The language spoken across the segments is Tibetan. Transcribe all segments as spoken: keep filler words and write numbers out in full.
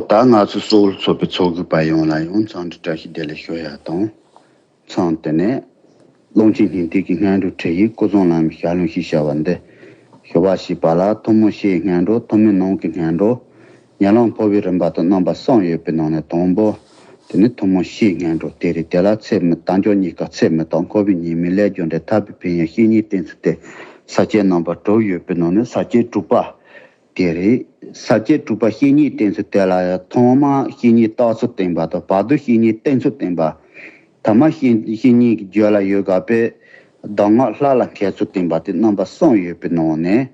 ད་ང་ཚོ་སོགས་ཚོགས་པའི་ཚོགས་གི་པ་ཡོངས་ལ་ཡང་འཚམས་འདྲི་བཀྲ་ཤིས་བདེ་ལེགས་ཞུ་ཡ་དང་། མཚམས་དེ་ནས་ཀློང་ཆེན་སྙིང་ཐིག་གི་སྔོན་འགྲོ་ཁྲིད་ཡིག་སྐུ་གསུང་བླ་མའི་ཞལ་ལུང་ཞེས་བྱ་བ་འདི་ཞུ་བ་ཞེས་པ་ལ། ཐུན་མོང་ཕྱིའི་སྔོན་འགྲོ། ཐུན་མོང་ནང་གི་སྔོན་འགྲོ། ཉམས་ལེན་འཕོ་བའི་རིམ་པ་དང་རྣམ་པ་གསུམ་ཡོད་པའི་ནང་ནས་དང་པོ་དེ་ནི་ཐུན་མོང་ཕྱིའི་སྔོན་འགྲོ་དེ་རེད། དེ་ལ་ཚད་མི་རྟག། འགྱུར་རྙེད་དཀའ། ཚད་མི་རྟག། འཁོར་བའི་ཉེས་དམིགས། ལས་རྒྱུ་འབྲས། ཐར་པའི་ཕན་ཡོན། བཤེས་གཉེན་བསྟེན་ཚུལ་ཏེ་ས་བཅད་རྣམ་པ་དྲུག་ཡོད་པའི་ནང་ནས་ས་བཅད་དྲུག་པ་དེ་རེད། ས་བཅད་དྲུག་པ་བཤེས་གཉེན་བསྟེན་ཚུལ་དེ་ལ་ཡང་ཐོག་མར་བཤེས་གཉེན་བརྟག་ཚུལ་བསྟན་པ་དང་། བར་དུ་བཤེས་གཉེན་བསྟེན་ཚུལ་བསྟན་པ། ཐ་མ་བཤེས་བཤེས་གཉེན་གྱི་རྒྱུད་ལ་ཡོད་དགོས་པའི་གདམས་ངག་ལྷ་ལ་མཁས་ཚུལ་བསྟན་པ་དེ་རྣམ་པ་གསུམ་ཡོད་པའི་ནང་ནས།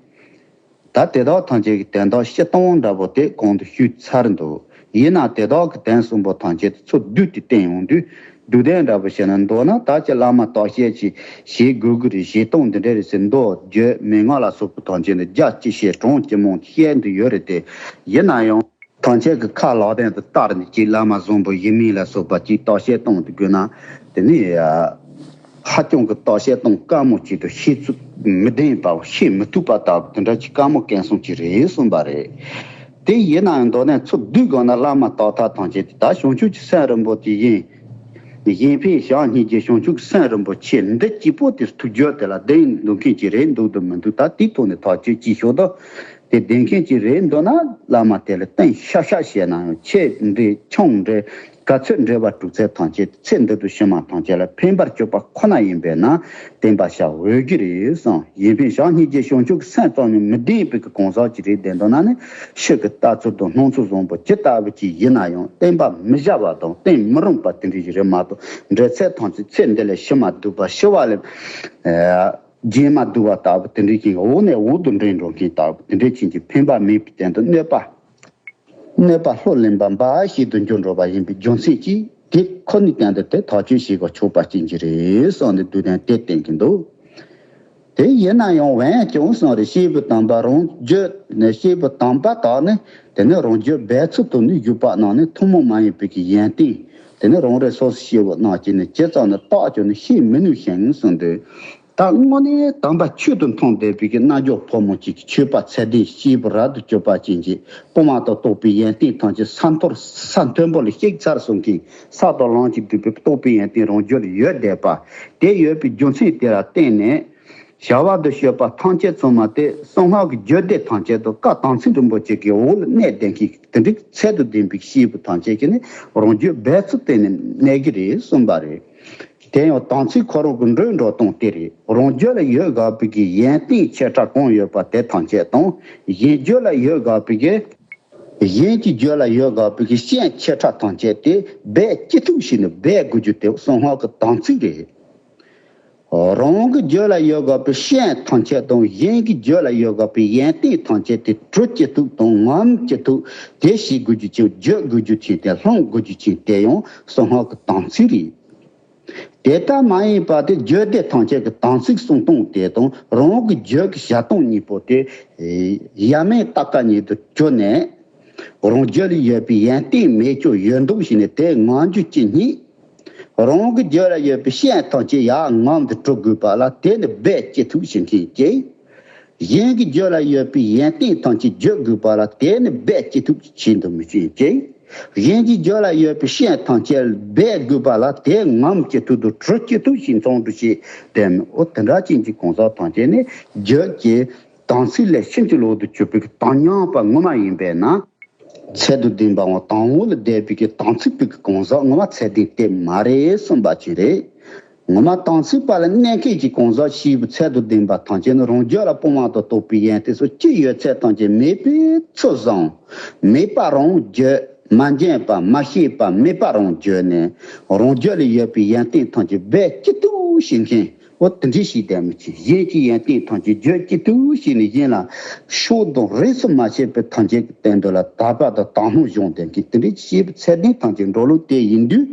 ད་དེ་དག་ཐམས་ཅད་ཀྱི་དོན་དག་སྤྱིར་བཏང་འདྲ་པོ་དེ་གོང་དུ་ཞུས་ཚར་འདུག་ཡིན་ནའང་དེ་དག་གི་དོན་གསུམ་པོ་ཐམས་ཅད་དེ་ཚུར་བསྡུས་ཏེ་བསྟན་ཡོང་དུས། བསྡུས་དོན་འདྲ་པོ་བཤད་ན། མདོར་ན་ད་ཅི་བླ་མ་བརྟག་དཔྱད་ཅིག་བྱེད་དགོས་ཀྱི་རེད། བྱེད་སྟངས་འདི་འདྲ་རེད་ཟེར། མདོ་རྒྱུད་མན་ངག་ལ་སོགས་པ་ཐམས་ཅད་ནི་རྒྱ་ཆེ་ཤོས་གྲངས་ཅི་མང་བཤད་འདི་ཡོད་རེད་དེ། ཡིན་ན་ཡང་ཐམས་ཅད་ཀྱི་ཁ་ལག་སྟེང་དུ་བསྟར་ནས་ཅིག་བླ་མ་བཟང་པོ་ཡིན་མིན་ལ་སོགས་པ་ཅིག་བརྟག་དཔྱད་གཏོང་དུ་དགོས་ན། དེ་ནི་ཧ་ཅང་གི་བརྟག་དཔྱད་གཏོང་དཀའ་མོ་ཅིག་དང་། བཤད་ཚུལ་མི་ལྡན་པ། བཤད་མི་ཐུབ་པ་ལྟ་བུ་དེ་འདྲ་ཅིག་དཀའ་མོ་སྐལ་བཟང་ཅིག་རེད་གསུངས་པ་རེད། དེ་ཡིན་ནའང་མདོར་ན་ཚུར་བསྡུས་དགོས་ན་བླ་མ་བརྟག་ཐབས་ཐམས་ཅད་དེ་ད་བྱང་ཆུབ་ཀྱི་སེམས་རིན་པོ་ཆེ་གཞན། གཞན་ཕན་བྱམས་སྙིང་རྗེ་བྱང་ཆུབ་ཀྱི་སེམས་རིན་པོ་ཆེ་འདི་གཅིག་པོ་དེ་ཐུགས་རྒྱུད་དེ་ལ་ལྡན་འདུག་མཁན་ཅིག་རེད་འདུག་དང་མི་འདུག་ད་དེའི་ཐོག་ནས་ཐག་གཅོད་ཅིག་ཞུ་དང་། དེ་ལྡན་མཁན་ཅིག་རེད་འདུག་ན། བླ་མ་དེ་ལ་བསྟེན་ཤག་ཤག་བྱས་ན་ཡང་། ཆེ་འབྲིང་ཆུང་འབྲིང་ག་ཚོད་འབྲེལ་བ་གྲུབ་ཚད་ཐམས་ཅད་ཚེ་འདི་དང་ཕྱི་མ་ཐམས་ཅད་ལ་ཕན་པར་གྱུར་པ་ཁོ་ན་ཡིན་པས་ན་བསྟེན་པར་བྱ་འོས་ཀྱི་རེད་གསུངས། གཞན་ཕན་བྱམས་སྙིང་རྗེ་བྱང་ཆུབ་ཀྱི་སེམས་ཙམ་ཡང་མི་ལྡན་པའི་གི་གང་ཟག་ཅིག་རེད་བསྡད་འདུག་ན་ནི། ཕྱི་གི་ལྟ་ཚུལ་དང་སྣང་ཚུལ་བཟང་པོ་ཇི་ལྟ་བུ་ཅིག་ཡིན་ན་ཡང་བསྟེན་པར་མི་བྱ་བ་དང་བསྟེན་མི་རུང་པ་དེ་འདྲ་ཞིག་རེད་མ་གཏོགས། འབྲེལ་ཚད་ཐམས་ཅད་ཚེ་འདི་ལས་ཕྱི་མ་སྡུག་པ། ཕྱི་བ་ལས་ཨ་རྗེས་མ་སྡུག་པ་ལྟ་བུ་དེ་འདྲ་ཞིག་འོག་ནས་འོག་ཏུ་འདྲེན་འགྲོ་མཁན་ལྟ་བུ་དེ་འདྲ་ཅན་གྱི་ཕན་པ་མེད་པའི་སྟེང་དུ་གནོད་པ། གནོད་པ་ལྷུར་ལེན་པ་འབའ་ཞིག་ཏུ་འགྱུར་འགྲོ་བ་ཡིན་པའི་རྒྱུ་མཚན་གྱིས། དེ་ཁོ་ནའི་སྟེང་དུ་དེ་ཐག་གཅོད་བྱེད་དགོས་ཆོག་པ་ཅན་གྱི་རེད་གསུངས་ནས་བསྡུས་དོན་དེ་བསྟན་གྱི་འདུག་དེ་ཡིན་ན་ཡང་འོན་ཀྱང་གསུངས་རེད། སྐྱེས་བུ་དམ་པ་རང་རྒྱུད་ནས། སྐྱེས་བུ་དམ་པ་དག་ནི་དེ་ནི་རང་རྒྱུད་སྦས་ཚུལ་དུ་ནི་བཞུགས་པ་རྣམས་ནི་ཐུན་མོང་མ་ཡིན་པའི་གི་ཡོན་ཏན་དེ་ནི་རང་རེ་སོ་སོ་སྐྱེ་བོ་རྣམས་ཀྱིས་ནི་ཇི་ཙམ་ནས་བརྟག་ཀྱང་ནི་ཤེས་མི་ནུས་ཤིང་གསུངས་འདུག་ད་དངོས་གནས་དམ་པ་ཆོས་དང་མཐུན་བསྡད་པའི་གི་རྣལ་འབྱོར་ཕོ་མོ་གཅིག་གིས་ཆོས་པ་ཚད་ལྡན་སྐྱེས་བུ་རབ་ཏུ་གྱུར་པ་ཅན་གྱི་སྤོང་བ་དང་རྟོགས་པའི་ཡོན་ཏན་ཐམས་ཅད་ས་མཐོར་ས་མཐོན་པོ་ལ་གཤེགས་ཚར་སོང་མཁན། ས་དང་ལམ་གྱིས་བསྡུས་པའི་རྟོགས་པའི་ཡོན་ཏན་རང་རྒྱུད་ལ་ཡོད་བསྡད་པ། དེ་ཡོད་པའི་རྒྱུ་མཚན་དེ་ལ་བརྟེན་ནས། བྱ་བ་འདི་སྤྱོད་པ་ཐམས་ཅད་ཚང་མ་དེ་གསང་སྔགས་ཀྱི་རྒྱུད་སྡེ་ཐམས་ཅད་དང་བཀའ་དམ་ཚིག་རིན་པོ་ཆེ་གི་འོག་ལ་གནས་བསྡད་མཁན་དེ་འདྲའི་ཚད་དང་ལྡན་པའི་སྐྱེས་བུ་ཐམས་ཅད་ཀྱིས་ནི་རང་རྒྱུད་སྦས་ཚུལ་བསྟན་ནས་གནས་ཀྱི་རེད་གསུངས་པ་རེད། དེ་ཡང་དམ་ཚིག་ཁོ་རང་གི་འགྲོ་སྟངས་དེ་རེད། རང་རྒྱུད་ལ་ཡོད་དགོས་པའི་གི་ཡོན་ཏན་ཆེ་ཕྲ་གང་ཡོད་པ་དེ་ཐམས་ཅད་དང་། གཞན་རྒྱུད་ལ་ཡོད་དགོས་པའི་གི། གཞན་གྱི་རྒྱུད་ལ་ཡོད་དགོས་པའི་གི་ཤན་ཆེ་ཕྲ་ཐམས་ཅད་དེ་སྦས་ཅི་ཐུབ་ཞིག་ནི་སྦས་དགོས་རྒྱུ་དེ་གསང་སྔགས་ཀྱི་དམ་ཚིག་རེད། རང་གི་རྒྱུད་ལ་ཡོད་དགོས་པའི་ཤན་ཐམས་ཅད་དང་གཞན་གྱི་རྒྱུད་ལ་ཡོད་དགོས་པའི་ཡོན་ཏན་ཐམས་ཅད་དེ་གྲུབ་ཅི་ཐུབ་དང་ངོམ་ཅི་ཐུབ་དེ་བྱེད་དགོས་རྒྱུ་ཅིག་བརྗོད་དགོས་རྒྱུ་ཅིག་དེ་སློང་དགོས་རྒྱུ་ཅིག་དེ་ཡང་གསང་སྔགས་ཀྱི་དམ་ཚིག་རེད། དེ་ལྟ་མ་ཡིན་པ་དེ་རྒྱུད་སྡེ་ཐམས་ཅད་ཀྱི་དམ་ཚིག་སྲུང་སྟངས་དེ་དང་རང་གི་རྒྱུད་ཀྱི་བྱ་སྟངས་གཉིས་པོ་དེ་ཡ་མེད་རྟག་པ་ཉིད་དུ་གྱུར་ནས། རང་རྒྱུད་ལ་ཡོད་པའི་ཡོན་ཏན་མེད་ཀྱང་ཡོད་མདོག་བྱས་ནས་དེ་ངོམ་རྒྱུ་ཅི་སྙེད། རང་གི་རྒྱུད་ལ་ཡོད་པའི་ཤན་ཐམས་ཅད་ཡར་ངོམ་དུ་འགྲོ་དགོས་པ་ལ་དེ་ནི་སྦས་ཅི་ཐུབ་བྱེད་མཁན་གཅིག་གཞན་གྱི་རྒྱུད་ལ་ཡོད་པའི་ཡོན་ཏན་ཐམས་ཅད་བརྗོད་དགོས་པ་ལ་དེ་ནི་སྦས་ཅི་ཐུབ་བྱེད་དུ་མི་བྱེད་ཅིང་། གཞན་གྱི་རྒྱུད་ལ་ཡོད་པའི་ཤན་ཐམས་ཅད་སྦས་དགོས་པ་ལ་དེ་ངོམ་ཅི་ཐུབ་དང་གྲུབ་ཅི་ཐུབ་ཞིག་ཚང་འདུ་ཞིག་དེ་ནི་འོ་དེ་འདྲ་ཅན་གྱི་གང་ཟག་ཐམས་ཅད་ནི་རྒྱུད་ཀྱི་དམ་ཚིག་ལས་ཕྱིན་ཅི་ལོག་ཏུ་གྱུར་པའི་དམ་ཉམས་པ་ངོ་མ་ཡིན་པས་ན། ཚད་དང་ལྡན་པའང་དང་པོ་ལ་བསྡད་པའི་གི་དམ་ཚིག་པའི་གི་གང་ཟག་ངོ་མ་ཚད་ལྡན་དེ་མ་རེད་གསུངས་པ་ཅིག་རེད། ངོ་མ་དམ་ཚིག་པ་ལ་གནས་མཁན་གྱི་གང་ཟག་སྐྱེས་བུ་ཚད་དང་ལྡན་པ་ཐམས་ཅད་ནི་རང་རྒྱུད་ལ་སྤོང་བ་དང་རྟོགས་པའི་ཡོན་ཏན་སོགས་ཅི་ཡོད་ཚད་ཐམས་ཅད་མེད་པའི་ཚུལ་བཟུང་། མེད་པ་རང་བརྗོད། མ་མཁྱེན་པ་མ་ཤེས་པ་མེད་པ་རང་བརྗོད་ནས་རང་རྒྱུད་ལ་ཡོད་པའི་ཡོན་ཏན་ཐམས་ཅད་སྦས་ཅི་ཐུབ་བྱེད་མཁན། འོ་དེ་འདྲ་ཞིག་བསྡད་མི་ཆེ། གཞན་གྱི་ཡོན་ཏན་ཐམས་ཅད་བརྗོད་ཅི་ཐུབ་བྱས་ནས་གཞན་ལ་ཕྱོགས་དང་རིས་སུ་མ་ཆད་པའི་ཐམས་ཅད་ཀྱི་སྟེང་དུ་ལ་དད་པ་དང་དག་སྣང་སྦྱོང་བསྡད་མཁན་དེ་འདྲའི་སྐྱེས་བུ་ཚད་ལྡན་ཐམས་ཅད་འགྲོ་ལུགས་དེ་ཡིན་དུས།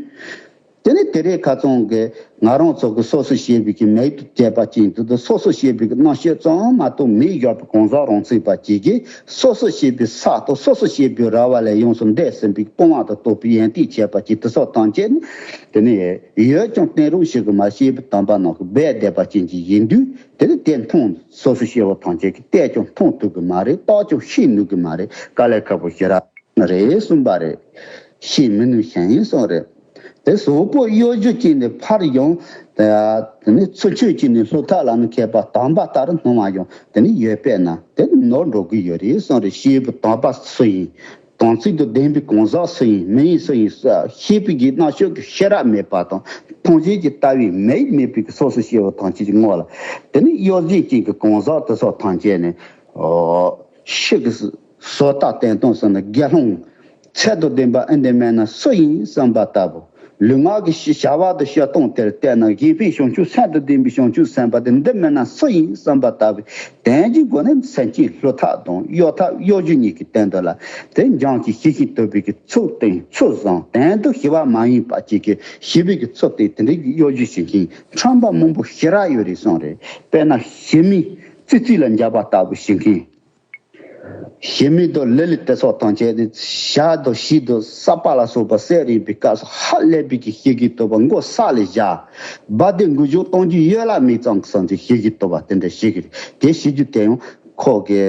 དེ་ནི་དེ་རིང་ཁ་སང་གི་ང་རང་ཚོ་གི་སོ་སོ་སྐྱེས་བུ་གི་མིག་ཏུ་བྱས་པ་ཅན་དུ་དང་སོ་སོ་སྐྱེས་བུ་གི་རྣམ་ཤེས་ཙམ་མ་གཏོགས་མིག་བཞག་པའི་གང་ཟག་རང་ཚུགས་པ་ཅིག་གིས་སོ་སོ་སྐྱེས་བུའི་ས་དང་སོ་སོ་སྐྱེས་བུའི་ར་བ་ལས་ཡོངས་སུ་འདས་ཟིན་པའི་སྤོང་བ་དང་རྟོགས་པའི་ཡོན་ཏན་ཁྱད་པར་གྱི་དེ་སོགས་ཐམས་ཅད་ནི་དེ་ནི་ཡོད་ཀྱང་བསྟན་རུང་ཞིག་གི་མ་སྐྱེས་བུ་དམ་པ་རྣམས་ཀྱིས་སྦས་བསྡད་པ་ཅན་གྱི་ཡིན་དུས། དེ་ནི་དེ་མཐོང་སོ་སོ་སྐྱེ་བོ་ཐམས་ཅད་ཀྱིས་བལྟས་ཀྱང་མཐོང་ཐུབ་གི་མ་རེད། བརྟགས་ཀྱང་ཤེས་ནུས་གི་མ་རེད། དཀའ་ལས་ཁག་པོ་ཞེ་དྲག་རེད་གསུངས་པ་རེད། ཤེས་མི་ནུས་ཤིང་གསུངས་རེད། དེ་གཟུགས་པོ་གཡོ་སྒྱུ་ཅན་ནི་ཕར་ཡང་། དེ་ནི་ཚུལ་འཆོས་ཅན་ནི་ལྷུ་ཐག་ལ་ནི་མཁས་པ་དམ་པ་ལྟར་སྣང་བ་ཡང་དེ་ནི་ཡོད་པས་ན་དེ་ནི་ནོར་འགྲོ་གི་ཡོད་རེད་གསུངས་རེད། སྐྱེས་བུ་དམ་པ་སུ་ཡིན། དམ་ཚིག་དང་ལྡན་པའི་གང་ཟག་སུ་ཡིན་མི་ཡིན་སུ་ཡིན་ཤེས་པའི་གི་རྣམ་དཔྱོད་ཀྱི་ཤེས་རབ་མེད་པ་དང་ཐམས་ཅད་ཀྱི་ལྟ་བའི་མེད་མེད་པའི་གི་སོ་སོ་སྐྱེ་བོ་ཐམས་ཅད་ཀྱི་ངོ་ལ་དེ་ནི་གཡོ་སྒྱུ་ཅན་གྱི་གང་ཟག་དེ་ཚོ་ཐམས་ཅད་ནི་ཕྱི་གི་བཟོ་ལྟ་བསྟན་སྟངས་སུ་ནི་དགེ་སློང་ཚད་དང་ལྡན་པ་ཨེ་འདི་མེད་ན་སུ་ཡིན་བསམ་པ་ལྟ་བུ། ལུས་ངག་གི་བྱ་བ་དང་བྱེད་སྟངས་དེར་བལྟས་ན་གཞན་ཕན་བྱང་ཆུབ་སེམས་དང་ལྡན་པའི་བྱང་ཆུབ་སེམས་དཔའ་དེ་འདི་མེད་ན་སུ་ཡིན་བསམ་པ་ལྟ་བུ། དོན་གྱི་སྒོ་ནས་སེམས་ཅན་སླུ་ཐབས་དང་གཡོ་ཐབས་གཡོ་སྒྱུ་གཉིས་ཀྱི་དོན་དུ་ལ་དེ་འཇམ་གྱི་ཤེས་བཞིན་དུ་བའི་གི་ཚུལ་བསྟན་ཚུལ་བཟང་དོན་དུ་ཞི་བ་མ་ཡིན་པ་གཅིག་གི་ཞི་བའི་གི་ཚུལ་བསྟན་དེ་འདྲའི་གི་གཡོ་སྒྱུ་བྱེད་མཁན་ཁྲམ་པ་མང་པོ་ཞེ་དྲག་ཡོད་རེད་གསུངས་རེད། དཔེར་ན་ཞི་མི་ཙི་ཙི་ལ་འཇབ་པ་ལྟ་བུ་བྱེད་མཁན། ཞི་མི་དང་ལི་ལི་དེ་སོགས་ཐམས་ཅད་ནི་ཞག་དང་བཞི་དང་ས་པ་ལ་སོགས་པ་གསེར་རིང་པའི་སྐབས་སུ་ཧ་ལས་པའི་གི་ཤེས་ཀྱི་རྟོག་པ་མགོ་ས་ལས་བཞག་བ་དེ་འགུལ་སྐྱོད་གཏོང་རྒྱུ་ཡོད་ལ་མེད་ཙང་གི་སང་ཚེ་ཤེས་ཀྱི་རྟོག་པ་དེ་འདྲ་ཤེས་ཀྱི་རེད། དེ་ཤེས་རྒྱུ་དེ་ཡང་ཁོ་གི་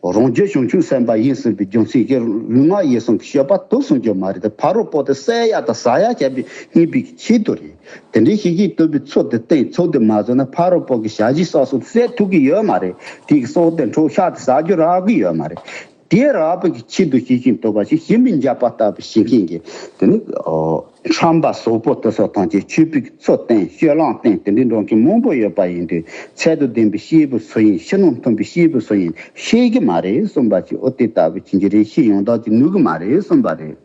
རང་རྒྱུད་བྱང་ཆུབ་སེམས་དཔའ་ཡིན་ཟིན་པའི་རྒྱུ་མཚན་གྱིས་ལུས་ངག་ཡིད་གསུམ་གྱི་སྤྱོད་པ་དུ་སོང་རྒྱུ་མ་རེད་དེ་ཕ་རོལ་པོ་དེ་བསད་ཡ་དང་ཟ་ཡ་བྱས་པའི་གཉིས་པའི་ཆེད་དུ་རེད། དེ་འདྲའི་ཤེས་བཞིན་དུ་བའི་ཚུལ་དེ་བསྟན་ཚུལ་དེ་མ་བཟོས་ན་ཕ་རོལ་པོ་གི་ཞ་ཡི་སྲོག་གསུམ་བསད་ཐུབ་ཀྱི་ཡོད་མ་རེད། དེ་གི་སྲོག་དེ་འཕྲོག་ཤ་དེ་ཟ་རྒྱུ་རག་གི་ཡོད་མ་རེད། དེ་རག་པའི་གི་ཆེད་དུ་ཤེས་བཞིན་དུ་བ་ཞིག་ཞིམ་པའི་འཇབ་པ་ལྟ་བུ་ཤེས་མཁན་གྱི་དེ་ནི་ཁྲམ་པ་ཟོག་པོ་དེ་སོགས་དང་བཅས་ཆོས་པའི་གི་ཚུལ་བསྟན་སྤྱོད་ལམ་བསྟན་དེ་འདྲའི་འགྲོ་མཁན་མང་པོ་ཡོད་པ་ཡིན་དུས་ཚད་དང་ལྡན་པའི་སྐྱེས་བུ་སུ་ཡིན་ཕྱི་ནང་མཐུན་པའི་སྐྱེས་བུ་སུ་ཡིན་ཤེས་ཀྱི་མ་རེད་གསུངས་པ་ཅིག་འོ་དེ་ལྟ་བུ་ཅི་འདྲ་རེད་ཤེས་ཡོང་དག་ཅིག་ནུས་ཀྱི་མ་རེད་གསུངས་པ་རེད།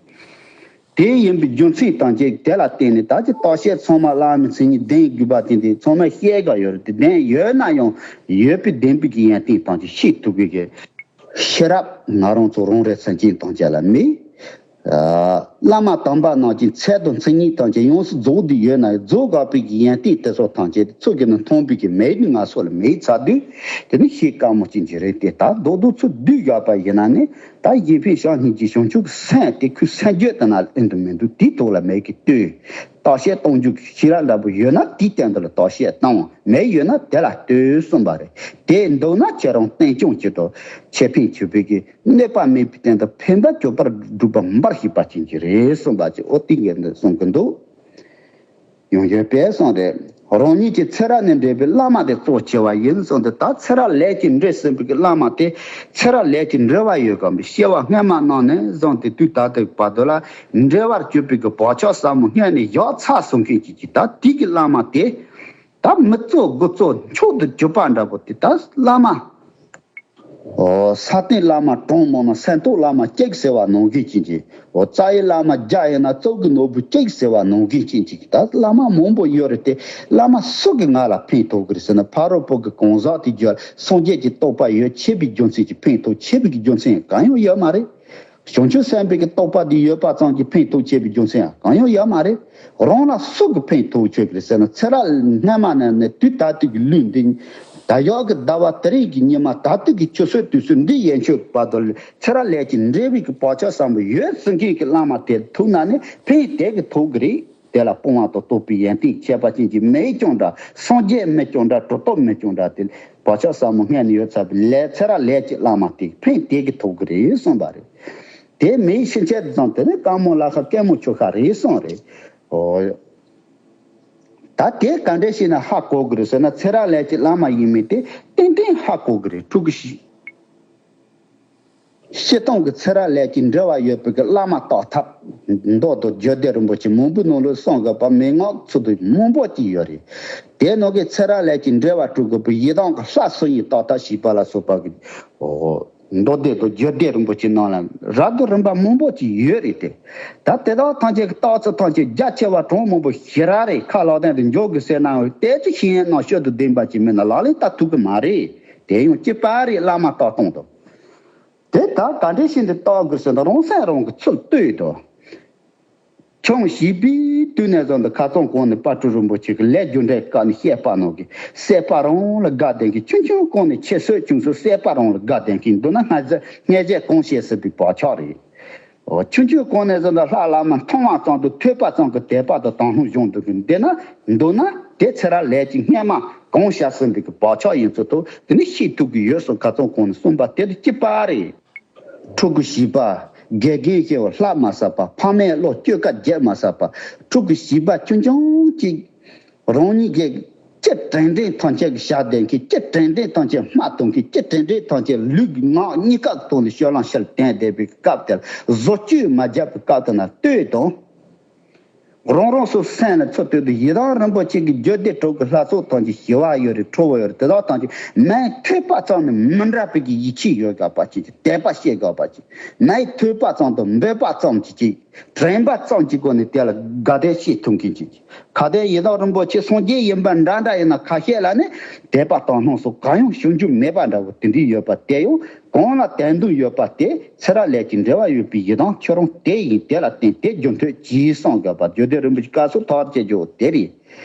དེ་ཡིན་པའི་རྒྱུ་མཚན་དང་བཅས་དེ་ལ་བརྟེན་ནས་ད་ཅི་བརྟག་དཔྱད་ཚང་མ་བླ་མའི་མཚན་ཉིད་ལྡན་དགོས་པ་དེ་འདི་ཚང་མས་བཤད་ག་ཡོད་རེད་དེ་ལྡན་ཡོད་ན་ཡང་ཡོད་པའི་ལྡན་པའི་གི་ཡོན་ཏན་དང་ཅི་ཤེས་ཐུབ་པའི་གི་ཤེས་རབ་ང་རང་ཚོ་རང་རེ་སེམས་ཅན་དང་བཅས་ལ་མེད། ཨ་བླ་མ་དམ་པ་རྣམས་ཀྱི་ཚད་དང་མཚན་ཉིད་དང་བཅས་ཡོངས་སུ་རྫོགས་ཏེ་ཡོད་ན་རྫོགས་དགོས་པའི་གི་ཡོན་ཏན་དེ་ཚོ་ཐམས་ཅད་ཚུལ་གྱིས་ནི་མཐོང་བའི་གི་མེད་ནི་ང་ཚོ་ལ་མེད་ཚར་དུས་དེ་ནི་ཤེས་དཀའ་མོ་ཅན་གྱི་རེད་དེ་ད་རྡོག་རྡོག་ཚུར་བསྡུས་བཞག་པ་ཡིན་ན་ནི། ད་གཞན་ཕན་བྱམས་སྙིང་རྗེ་བྱང་ཆུབ་སེམས་དེ་ཁོའི་སེམས་རྒྱུད་དུ་ན་ཨེ་འདུག་མི་འདུག་དེའི་ཐོག་ལ་མེད་ཀི་ལྟོས། བརྟག་དཔྱད་གཏོང་རྒྱུ་གི་ཤེས་རབ་འདྲ་པོ་ཡོད་ན་དེའི་སྟེང་དུ་ལ་བརྟག་དཔྱད་གཏོང་མེད་ཡོད་ན་དེ་ལ་ལྟོས་གསུངས་པ་རེད། དེ་འདུག་ན་ཁྱེད་རང་བསྟན་སྐྱོང་བྱེད་དོ། ཁྱེད་ཕན་ཆོད་པའི་གི་གནོད་པ་མེད་པའི་སྟེང་དུ་ཕན་པ་སྐྱོབ་པར་སྒྲུབ་པ་འབའ་ཞིག་པ་ཅན་གྱི་རེད་གསུངས་པ་ཅིག་འོ་དེ་འགན་འདི་གསུང་གི་འདུག་ཡོང་ཡོད་པས་གསུངས་ཏེ། རང་ཉིད་ཀྱི་ཚེ་རབས་ནས་འབྲེལ་བའི་བླ་མ་དེ་གཙོ་ཆེ་བ་ཡིན་གསུངས་ཏེ་ད་ཚེ་རབས་ལས་ཀྱི་འབྲེལ་ཟིན་པའི་བླ་མ་དེ་ཚེ་རབས་ལས་ཀྱི་འབྲེལ་བ་ཡོད་གམ་པའི་སྐྱེ་བ་སྔ་མ་ནང་ནས་བཟུང་སྟེ་དུས་ད་ལྟའི་བར་དུ་ལ་འབྲེལ་བར་གྱུར་པའི་གི་བག་ཆགས་ཟབ་མོ་སྔོན་ནས་བཞག་ཚར་སོང་མཁན་གྱི་ཅིག་ད་དེ་གི་བླ་མ་དེ་ད་མི་གཙོ་དགུ་གཙོ་མཆོག་ཏུ་གྱུར་པ་འདྲ་པོ་དེ་ད་བླ་མ། ཨོ། ས་སྟེང་བླ་མ་གྲངས་མང་ན་སེམས་རྟོགས་བླ་མ་གཅིག་ཟེར་བ་ནང་བཞིན་ཅན་གྱི། ཨོ། རྩ་བའི་བླ་མ་བརྒྱ་ཡིན་ན་གཙུག་གི་ནོར་བུ་གཅིག་ཟེར་བ་ནང་བཞིན་ཅན་གྱི་ད་བླ་མ་མང་པོ་ཡོད་རེད་དེ་བླ་མ་སུ་གི་ང་ལ་ཕན་ཐོགས་གི་རེད་ཟེར་ན་ཕ་རོལ་པོ་གི་གང་ཟག་དེ་རྒྱུད་སངས་རྒྱས་ཀྱི་རྟོགས་པ་ཡོད་ཆེ་བའི་རྒྱུ་མཚན་གྱིས་ཕན་ཐོགས་ཆེ་བའི་གི་རྒྱུ་མཚན་གང་ཡང་ཡོད་མ་རེད། བྱང་ཆུབ་སེམས་དཔའི་གི་རྟོགས་པ་འདི་ཡོད་པ་ཙམ་གྱིས་ཕན་ཐོགས་ཆེ་བའི་རྒྱུ་མཚན་ཡང་གང་ཡང་ཡོད་མ་རེད། རང་ལ་སུ་གི་ཕན་ཐོགས་ཆོད་གི་རེད་ཟེར་ན་ཚེ་རབས་སྔ་མ་ནས་ནས་དུས་ད་ལྟའི་གི་ལུས་འདི་ད་ཡག་གི་ཟླ་བ་དེ་རིང་གི་ཉི་མ་ད་ལྟའི་གི་ཆུ་ཚོད་དུས་ཚོད་འདི་ཡན་ཆོད་བར་དུ་ཚེ་རབས་ལས་ཀྱི་འབྲེལ་བའི་གི་བག་ཆགས་བཟང་པོ་ཡོད་ཟེར་མཁན་གི་བླ་མ་དེ་ཐུག་ན་ནི་ཕན་དེ་གི་ཐོགས་གི་རེད། དེ་ལ་སྤོང་བ་དང་རྟོགས་པའི་ཡོན་ཏན་ཁྱད་པར་ཅན་གྱི་མི་ཡི་སྐྱོན་འདྲ་སངས་རྒྱས་མི་སྐྱོན་འདྲ་གྲུབ་ཐོབ་མི་སྐྱོན་འདྲ་དེ་བག་ཆགས་བཟང་པོ་སྔོན་ནས་ཡོད་ཚར་བའི་ལས་ཚེ་རབས་ལས་ཀྱི་བླ་མ་དེ་ཕན་དེ་གི་ཐོགས་གི་རེད་གསུངས་པ་རེད། དེ་མི་ཡི་ཕྱིན་ཆད་དུ་བཟུང་དེ་ནི་དཀར་མོ་ལ་ཁ་སྐྱེད་མོ་ཆུ་ཁ་རེད་གསུངས་རེད། ཨོ། ད་དེ་ག་འདྲས་ཤེས་ན་ཧ་གོ་གི་རེད་ཟེར་ན་ཚེ་རབས་ལས་ཀྱི་བླ་མ་ཡིན་མིན་དེ་ཏན་ཏན་ཧ་གོ་གི་རེད་ཕྲུ་གུ་ཞིག་སྤྱིར་བཏང་གི་ཚེ་རབས་ལས་ཀྱི་འབྲེལ་བ་ཡོད་པའི་གི་བླ་མ་བརྟག་ཐབས་མདོ་དང་རྒྱུད་སྡེ་རིན་པོ་ཆེ་མང་པོའི་ནང་ལ་གསུངས་དགོས་པ་མན་ངག་ཚུལ་དུ་མང་པོ་ཅིག་ཡོད་རེད། དེའི་ནང་གི་ཚེ་རབས་ལས་ཀྱི་འབྲེལ་བ་དྲུག་གི་བུ་ཡི་དམ་གྱི་ལྷ་སུ་ཡིན་བརྟག་ཐབས་ཞེས་པ་ལ་སོགས་པ་གི་མདོ་སྡེ་དང་རྒྱུད་སྡེ་རིན་པོ་ཆེ་ནང་ལ་རབ་ཏུ་རིམ་པ་མང་པོ་ཅིག་ཡོད་རེད་དེ། ད་དེ་དག་ཐམས་ཅད་ཀྱི་བརྟག་ཚུལ་ཐམས་ཅད་རྒྱ་ཆེ་བ་གྲངས་མང་པོ་ཞེ་དྲག་རེད་ཁ་ལག་སྟེང་དུ་འཇོག་དགོས་ཟེར་ན་དེ་ཚོ་ཤེས་ཡོན་རྣམ་དཔྱོད་དང་ལྡན་པ་ཅིག་མིན་ན་ལག་ལེན་བསྟར་ཐུབ་ཀྱི་མ་རེད། དེ་ཡང་གཅིག་པ་རེད་བླ་མ་བརྟག་སྟངས་དང་། དེ་ལྟར་ག་འདྲས་ཤིག་འདི་བརྟག་དགོས་ཟེར་ན་རང་སེམས་རང་གི་ཚུལ་ལྟོས་དང་། ཆུང་བྱིས་པའི་དུས་ནས་བཟུང་སྟེ་ཁ་སང་གོང་ནས་དཔལ་སྤྲུལ་རིན་པོ་ཆེ་གི་ལས་རྒྱུ་འབྲས་བཀའ་ནས་བཤད་པ་ནང་གི་སྲེད་པ་རང་ལ་དགའ་ལྡན་གྱི་ཆུང་ཆུང་གོང་ནས་ཆེ་སོས་ཆུང་སོས་སྲེད་པ་རང་ལ་དགའ་ལྡན་གྱི་འདུག་ན་སྔ་ཟས་སྔ་ཟས་གང་བྱེད་སྲིད་པའི་བག་ཆགས་རེད། ཆུང་ཆུང་གོང་ནས་བཟུང་སྟེ་ལྷ་བླ་མ་མཐོང་བ་ཙམ་དུ་ཐོས་པ་ཙམ་གྱི་དད་པ་དང་དང་ལྷུང་གཞུང་དུ་གི་འདི་ན་འདུག་ན་དེ་ཚེ་རབས་ལས་ཀྱི་སྔ་མ་གང་བྱས་ཟིན་པའི་གི་བག་ཆགས་ཡིན་ཚུལ་དུ་དེ་ནི་ཤེས་ཐུབ་ཀྱི་ཡོད་གསུངས་ཁ་སང་གོང་ནས་གསུངས་པ་དེ་དང་གཅིག་པ་རེད། ཕྲུ་གུ་བྱིས་པ་ དགེ་རྒན་ཞེས་པ་ལྷག་མ་ཟ་བ། ཕ་མའི་བློ་སྐྱོ་ཀ་རྒྱལ་མ་ཟ་བ། ཕྲུ་གུ་བྱིས་པ་ཆུང་ཆུང་གཅིག་རང་ཉིད་ཀྱི་ལྕེ་དྲན་དྲན་ཐམས་ཅད་ཀྱི་ཞག་བདེ་མཁན། ལྕེ་དྲན་དྲན་ཐམས་ཅད་སྨྲ་གཏོང་མཁན། ལྕེ་དྲན་དྲན་ཐམས་ཅད་ལུས་ངག་གཉིས་ཀ་གི་ཐོག་ནས་སྤྱོད་ལམ་ཕྱིར་བསྟན་བསྡད་པའི་སྐབས་དེར་བཟོ་བཅོས་མ་བརྒྱབ་པའི་སྐབས་དེ་ན་ལྟོས་དང་། རང་རང་སོ་སོའི་སེམས་ལ་ཚུར་ལྟོས་དང་། ཡི་དམ་རིན་པོ་ཆེ་གི་རྒྱུད་སྡེ་དྲུག་གི་ལྷ་ཚོགས་ཐམས་ཅད་ཞི་བ་ཡོད་རེད། ཁྲོ་བོ་ཡོད་རེད། དེ་དག་ཐམས་ཅད་མའི་ཐོས་པ་ཙམ་ནས་མི་འདྲ་བའི་གི་ཡིད་ཆེས་ཡོད་དགོས་པ་ཅིག་དད་པ་བྱེད་དགོས་པ་ཅིག་མའི་ཐོས་པ་ཙམ་དང་འབོད་པ་ཙམ་གྱིས་ཅིག་དྲན་པ་ཙམ་གྱི་སྒོ་ནས་དེ་ལ་དགའ་དད་བྱེད་ཐུབ་མཁན་ཅིག་གལ་ཏེ་ཡི་དམ་རིན་པོ་ཆེ་སངས་རྒྱས་ཡིན་པ་འདྲ་འདྲ་ཡིན་ན། ཁ་ཤས་ལ་ནི་དད་པ་དག་སྣང་སོགས་གང་ཡང་བྱུང་རྒྱུ་མེད་པ་འདྲ་བོ་དེ་འདྲ་ཡོད་པ་དེ་ཡང་། གང་ལ་དད་འདུན་ཡོད་པ་དེ་ཚེ་རབས་ལས་ཀྱི་འབྲེལ་བ་ཡོད་པའི་ཡི་དམ་ཁྱོད་རང་དེ་ཡིན། དེ་ལ་བརྟེན་དེ་རྒྱུན་མཐུད་ཅེས་གསུངས་དགོས་པ། རྒྱུད་སྡེ་རིན་པོ་ཆེ་བཀའ་སྲོལ་ཐོག་བཅད་རྒྱུ་དེ་རེད།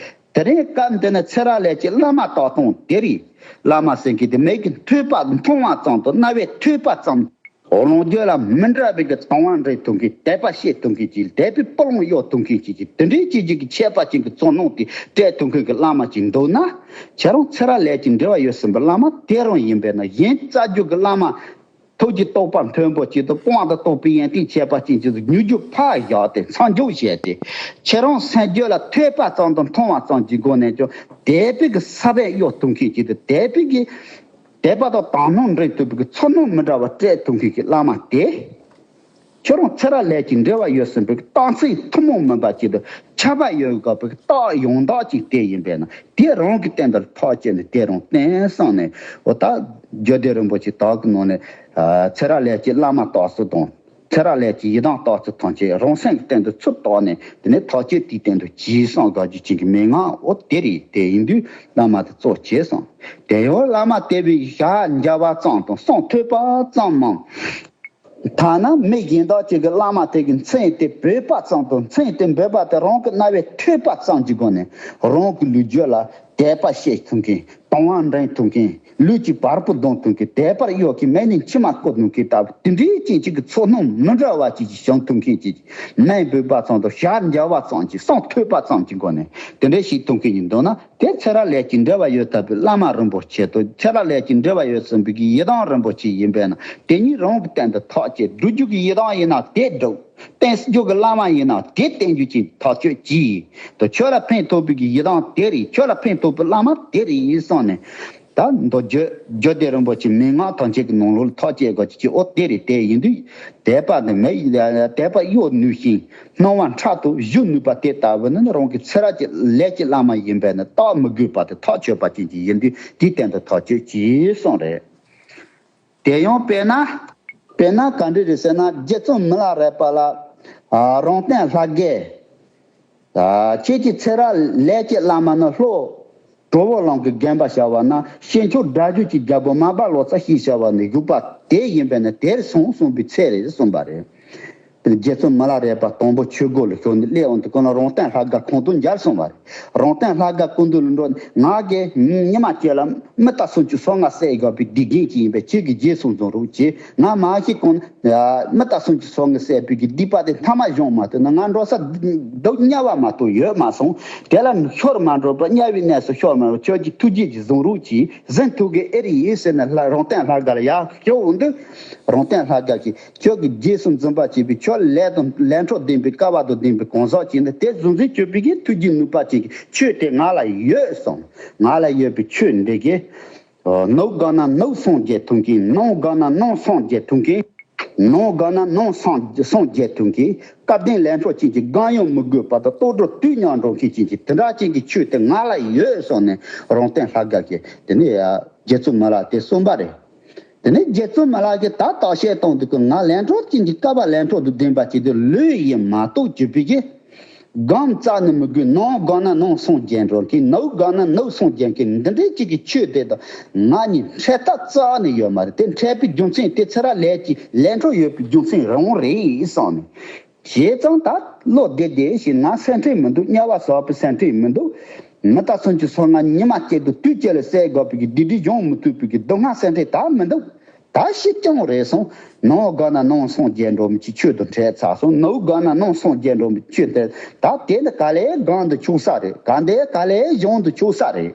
དེ་རིང་སྐབས་འདི་ནི་ཚེ་རབས་ལས་ཀྱི་བླ་མ་དག་སྟོང་དེ་རེད། བླ་མ་ཟེར་མཁན་དེ་མིག་གིས་ཐོས་པ་མཐོང་བ་ཙམ་དང་རྣ་བས་ཐོས་པ་ཙམ། རང་རྒྱུད་ལ་མི་འདྲ་བའི་གི་དང་བ་འདྲེན་ཐུབ་མཁན། དད་པ་བྱེད་ཐུབ་མཁན་ཅིག་དད་པའི་སྤུ་ལོང་གཡོ་ཐུབ་མཁན་ཅིག་དེ་འདྲའི་ཅིག་ཅིག་གི་ཁྱད་པར་ཅན་གྱི་ཚོར་སྣང་དེ་སྤྲད་ཐུབ་མཁན་གྱི་བླ་མ་ཅིག་འདུག་ན། ཁྱེད་རང་ཚེ་རབས་ལས་ཀྱི་འབྲེལ་བ་ཡོད་ཟིན་པའི་བླ་མ་དེ་རང་ཡིན་པས་ན། གཞན་རྩ་རྒྱུད་ཀྱི་བླ་མ་ཐུགས་ཀྱི་རྟོགས་པ་མཐོན་པོ་ཅིག་དང་དཔང་དུ་གཏོགས་པའི་ཡོན་ཏན་ཆེ་བ་ཅན་ཅིག་ཏུ་མྱུར་མགྱོགས་ཕར་བཞག་སྟེ་མཚམས་འཇོག་བྱས་ཏེ། ཁྱེད་རང་སེམས་རྒྱུད་ལ་ཐོས་པ་ཙམ་དང་མཐོང་བ་ཙམ་གྱི་སྒོ་ནས་ཀྱང་དད་པའི་གི་ས་བོན་གཡོ་ཐུབ་མཁན་ཅིག་དང་། དད་པའི་གི་དད་པ་དང་དག་སྣང་འདྲེན་ཐུབ་པའི་གི་ཚོར་སྣང་མི་འདྲ་བ་སྤྲད་ཐུབ་མཁན་གྱི་བླ་མ་དེ། ཁྱོད་རང་ཚེ་རབས་ལས་ཀྱི་འབྲེལ་བ་ཡོད་ཟིན་པའི་རྟགས་མཚན་ཐུན་མོང་མིན་པ་ཅིག་དང་ཁྱབ་པ་ཡོད་དགོས་པའི་རྟགས་ཡང་དག་ཅིག་དེ་ཡིན་པས་ན། དེ་རང་གི་སྟེང་དུ་ཐག་བཅད་ནས་དེ་རང་བསྟན་བསམ་ནས། འོ་ད་རྒྱུད་སྡེ་རིན་པོ་ཆེ་དག་གི་ནང་ནས་ཨ་ཚེ་རབས་ལས་ཀྱི་བླ་མ་རྟགས་སུ་དང་། ཚེ་རབས་ལས་ཀྱི་ཡི་དམ་རྟགས་སུ་ཐམས་ཅད་རང་སེམས་ཀྱི་སྟེང་དུ་ཚུར་བཏོན་ནས། དེ་ནས་ཐག་བཅད་དེའི་སྟེང་དུ་ཅེས་གསུངས་དགོས་རྒྱུ་ཅན་གྱི་མན་ངག་འོ་དེ་རེད། དེ་ཡིན་དུས་བླ་མ་དེ་གཙོ་བྱས་སོང་། དེ་ཡང་བླ་མ་དེ་བས་ཞལ་མཇལ་བ་ཙམ་དང་གསུང་ཐོས་པ་ཙམ་མམ། ཐ་ན་མི་གཞན་དག་ཅིག་གིས་བླ་མ་དེ་གི་མཚན་དེ་འབོད་པ་ཙམ་དང་། མཚན་དེ་འབོད་པ་དེ་རང་གི་རྣ་བས་ཐོས་པ་ཙམ་གྱི་སྒོ་ནས་རང་གི་ལུས་རྒྱུད་ལ་དད་པ་སྐྱེ་ཐུབ་མཁན། དང་བ་འདྲེན་ཐུབ་མཁན། ལུས་ཀྱི་བ་སྤུ་ལྡང་ཐུབ་མཁན། དད་པར་གཡོ་མཁན། མིག་ནས་མཆི་མ་བཀོད་ཐུབ་མཁན་ལྟ་བུ་དེ་འདྲའི་ཅན་ཅིག་གི་ཚོར་སྣང་མི་འདྲ་བ་ཅིག་ཅིག་བྱུང་ཐུབ་མཁན་ཅིག་མིང་འབོད་པ་ཙམ་དང་ཞལ་མཇལ་བ་ཙམ་གྱི་གསུང་ཐོས་པ་ཙམ་གྱི་སྒོ་ནས་དེ་འདྲ་ཞིག་ཐུབ་མཁན་ཡིན་འདུག་ན། དེ་ཚེ་རབས་ལས་ཀྱི་འབྲེལ་བ་ཡོད་ཐུབ་པའི་བླ་མ་རིན་པོ་ཆེ་དང་། ཚེ་རབས་ལས་ཀྱི་འབྲེལ་བ་ཡོད་ཟིན་པའི་གི་ཡི་དམ་རིན་པོ་ཆེ་ཡིན་པས་ན། དེ་གཉིས་རང་གི་སྟེང་དུ་ཐག་བཅད། སྒྲུབ་རྒྱུ་གི་ཡི་དམ་ཡིན་ན་དེ་སྒྲུབ། བསྟེན་རྒྱུ་གི་བླ་མ་ཡིན་ན་དེ་བསྟེན་རྒྱུ་ཅིག་ཐག་གཅོད་གྱིས། དེ་ཁྱོད་ལ་ཕན་ཐོགས་པའི་གི་ཡི་དམ་དེ་རེད། ཁྱོད་ལ་ཕན་ཐོགས་པའི་བླ་མ་དེ་རེད་ཡིན་སོང་ནས། ད་མདོ་རྒྱུད་རྒྱུད་སྡེ་རིན་པོ་ཆེ་མན་ངག་ཐམས་ཅད་ཀྱི་ནང་ལོགས་ལ་ཐག་བཅད་དགོས་ཀྱི་ཅིག་འོ་དེ་རེད། དེ་ཡིན་དུས་དད་པ་ནི་མི་ཡི་དད་པ་གཡོ་ནུས་ཤིང་སྣང་བ་འཁྲབ་ཏུ་གཞོལ་ནུས་པ་དེ་ལྟ་བུ་ནི་རང་གི་ཚེ་རབས་ཀྱི་ལས་ཀྱི་བླ་མ་ཡིན་པས་ནི་བརྟག་མི་དགོས་པ་དེ་ཐག་ཆོད་པ་ཅན་ཅིག་ཡིན་དུས་དེའི་སྟེང་དུ་ཐག་གཅོད་ཅེས་གསུངས་རེད། དེ་ཡང་དཔེར་ན། དཔེར་ན་ག་འདྲ་རེད་ཟེར་ན། རྗེ་བཙུན་མི་ལ་རས་པ་ལ་ཨ་རོང་སྟོན་ལྷ་དགས། ཨ་ཁྱེད་ཀྱི་ཚེ་རབས་ལས་ཀྱི་བླ་མ་ནི་ལྷོ་གྲོ་བོ་ལུང་གི་དགོན་པ་བྱ་བ་ན། ཤིང་མཆོག་སྒྲ་སྒྱུར་གྱི་རྒྱལ་པོ་མར་པ་ལོ་ཙཱ་ཞེས་བྱ་བ་ནི་བཞུགས་པ་དེ་ཡིན་པས་ན་དེར་སོང་གསུངས་པའི་ཚེ་རེད་གསུངས་པ་རེད། རྗེ་བཙུན་མི་ལ་རས་པ་དང་པོ་ཆོས་སྒོ་ལ་ཞུགས་ནས་སླེབས་འོང་དུས་ཁོང་ལ་རོང་སྟོན་ལྷ་དགའ་ཁོང་དུ་མཇལ་སོང་བ་རེད། རོང་སྟོན་ལྷ་དགའ་སྐུ་མདུན་ལ་འགྲོ་ནས་ང་གིས་ཉི་མ་གཅིག་ལ་མི་རྟ་སུམ་ཅུ་སོ་ལྔ་བསད་དགོས་པའི་སྡིག་རྒན་ཅིག་ཡིན་པས་ཁྱེད་ཀྱིས་རྗེས་སུ་འཛིན་རོགས་གྱིས། ང་མ་ཤི་གོང་མི་རྟ་སུམ་ཅུ་སོ་ལྔ་བསད་པའི་གི་སྡིག་པ་དེ་མཐའ་མ་སྦྱོང་མ་ཐུབ་ན་ང་འགྲོ་ས་སྡུག་དམྱལ་བ་མ་གཏོགས་ཡོད་མ་སོང་། དེ་ལ་ཤོར་མ་འགྲོ་བར་དམྱལ་བའི་གནས་སུ་ཤོར་མ་འགྲོ་བར་ཁྱོད་ཀྱིས་ཐུགས་རྗེ་ཅིག་འཛིན་རོགས་གྱིས། འཛིན་ཐུབ་གི་ཨེ་རེད་ཟེར་ནས་ལྷ་རོང་སྟོན་ལྷ་དགའ་ལ་ཡར་ཞུ་འོང་དུས། རོང་སྟོན་ལྷ་དགའ་གིས་ཁྱོད་ཀྱི་རྗེས་སུ་འཛིན་པར་བྱེད་པའི་ཁྱོད་ལས་དང་ལས་འཕྲོ་ལྡན་པའི་སྐལ་བ་དང་ལྡན་པའི་གང་ཟག་ཅིག་ནི་དེ་གཟུང་འཛིན་གཅོད་པའི་གི་ཐུགས་རྗེ་ནུས་པ་ཅན་གྱི་ཆོས་དེ་ང་ལ་ཡོད་གསུངས། ང་ལ་ཡོད་པའི་ཆོས་འདི་གིས། ནོར་དགོས་ན་ནོར་སངས་རྒྱས་ཐུབ་མཁན། ནོར་དགོས་ན་ནོར་སངས་རྒྱས་ཐུབ་མཁན། ནོར་དགོས་ན་ནོར་སངས་སངས་རྒྱས་ཐུབ་མཁན། སྐལ་ལྡན་ལས་འཕྲོ་ཅན་གྱི་གང་ཡང་མི་དགོས་པ་དང་རྟོགས་གྲོལ་དུས་མཉམ་འགྲོ་མཁན་ཅན་གྱི་དེ་འདྲ་ཅན་གྱི་ཆོས་དེ་ང་ལ་ཡོད་གསུངས་ནས་རོང་སྟོན་ལྷ་དགའ་གིས་དེ་ནས་རྗེ་བཙུན་མི་ལ་དེ་གསུངས་པ་རེད། དེ་ནས་རྗེ་བཙུན་མི་ལ་གིས་ད་བརྟག་དཔྱད་གཏོང་དུས་ཀྱི་ང་ལས་འཕྲོ་ཅན་གྱི་སྐལ་བ་ལས་འཕྲོ་དང་ལྡན་པ་ཅིག་དེ་ལོས་ཡིན་མ་གཏོགས་གྱུར་པའི་གི་སྒོམ་རྩ་ནས་མི་དགོས། ནོར་དགོས་ན་ནོར་སངས་རྒྱས་འགྲོ་མཁན། ནོར་དགོས་ན་ནོར་སངས་རྒྱས་མཁན་འདི་འདྲའི་ཅིག་གི་ཆོས་དེ་དང་ང་གཉིས་འཕྲད་ཐབས་རྩ་ནས་ཡོད་མ་རེད། དེ་འཕྲད་པའི་རྒྱུ་མཚན་དེ་ཚེ་རབས་ལས་ཀྱི་ལས་འཕྲོ་ཡོད་པའི་རྒྱུ་མཚན་རང་རེད་བསམ་ནས། བྱས་ཙང་ད་བློ་བདེ་བདེ་ཞིག་ང་སེམས་ཁྲལ་མི་འདུག་དམྱལ་བ་ཟ་བའི་སེམས་ཁྲལ་མི་འདུག་མི་རྟ་སུམ་ཅུ་སོ་ལྔ་ཉི་མ་གཅིག་ཏུ་དུས་གཅིག་ལ་བསད་དགོས་པའི་གི་སྡིག་སྒྲིབ་སྦྱོང་མི་ཐུབ་པའི་གི་སྡུག་བསྔལ་སེམས་ཁྲལ་ད་མི་འདུག་ད་ཤི་ཀྱང་རེད་སོང་། ནོར་དགོས་ན་ནོར་སངས་རྒྱས་འགྲོ་མི་ཅིག་ཆོས་དང་འཕྲད་ཚར་སོང་། ནོར་དགོས་ན་ནོར་སངས་རྒྱས་འགྲོ་མི་ཆོས་དེ་ད་དེ་ནི་ག་ལེ་གང་དུ་ཆུག་ས་རེད། ག་འདི་ག་ལེ་གཞུང་དུ་ཆུག་ས་རེད།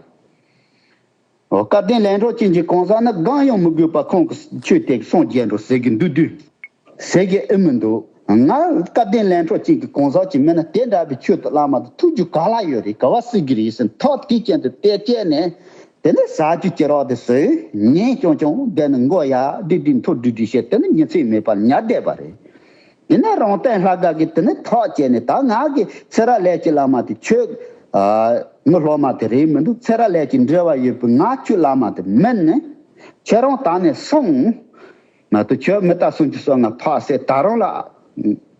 འོ་སྐལ་ལྡན་ལས་འཕྲོ་ཅན་གྱི་གང་ཟག་ནི་གང་ཡང་མི་དགོས་པར་ཁོང་གི་ཆོས་དེ་སངས་རྒྱས་འགྲོ་ཟེར་གི་འདུག་དུས། ཟེར་གི་ཨེ་མི་འདུག་ང་སྐལ་ལྡན་ལན་གྲོགས་གཅིག་གི་གང་ཟག་ཅིག་མིན་ན་དེ་འདྲ་བའི་ཆོས་དང་བླ་མ་དང་ཐུག་རྒྱུ་ག་ལ་ཡོད་རེད། ག་བ་སྲིད་གི་རེད་ཟེར་ཐག་དེ་ཅན་དུ་བལྟས་བྱས་ནས། དེ་ནས་ཟ་རྒྱུ་ཅི་རག་དེ་ཟོས། ཉལ་ཅོང་ཅོང་བསྡད་ནས་མགོ་ཡར་སྒྲིག་སྒྲིག་མཐོ་སྒྲིག་སྒྲིག་བྱས། དེ་ནས་ཉིན་མཚན་མེད་པར་ཉལ་བསྡད་པ་རེད། དེ་ནས་རོང་སྟོན་ལྷ་དགའ་གིས་དེ་ནས་ཐག་བཅད་ནས། ད་ང་གི་ཚེ་རབས་ལས་ཀྱི་བླ་མ་དེ་ཁྱོད་ངའི་སློབ་མ་དེ་རེད་མི་འདུག་ཚེ་རབས་ལས་ཀྱི་འབྲེལ་བ་ཡོད་པའི་ང་ཁྱོད་བླ་མ་དེ་མིན་ནས། ཁྱེད་རང་ད་ནས་སོང་། ང་ཚོ་ཁྱོད་མི་ལྟ་སུམ་ཅུ་སོ་ལྔ་ཕག་ཟས་ད་རུང་ལ།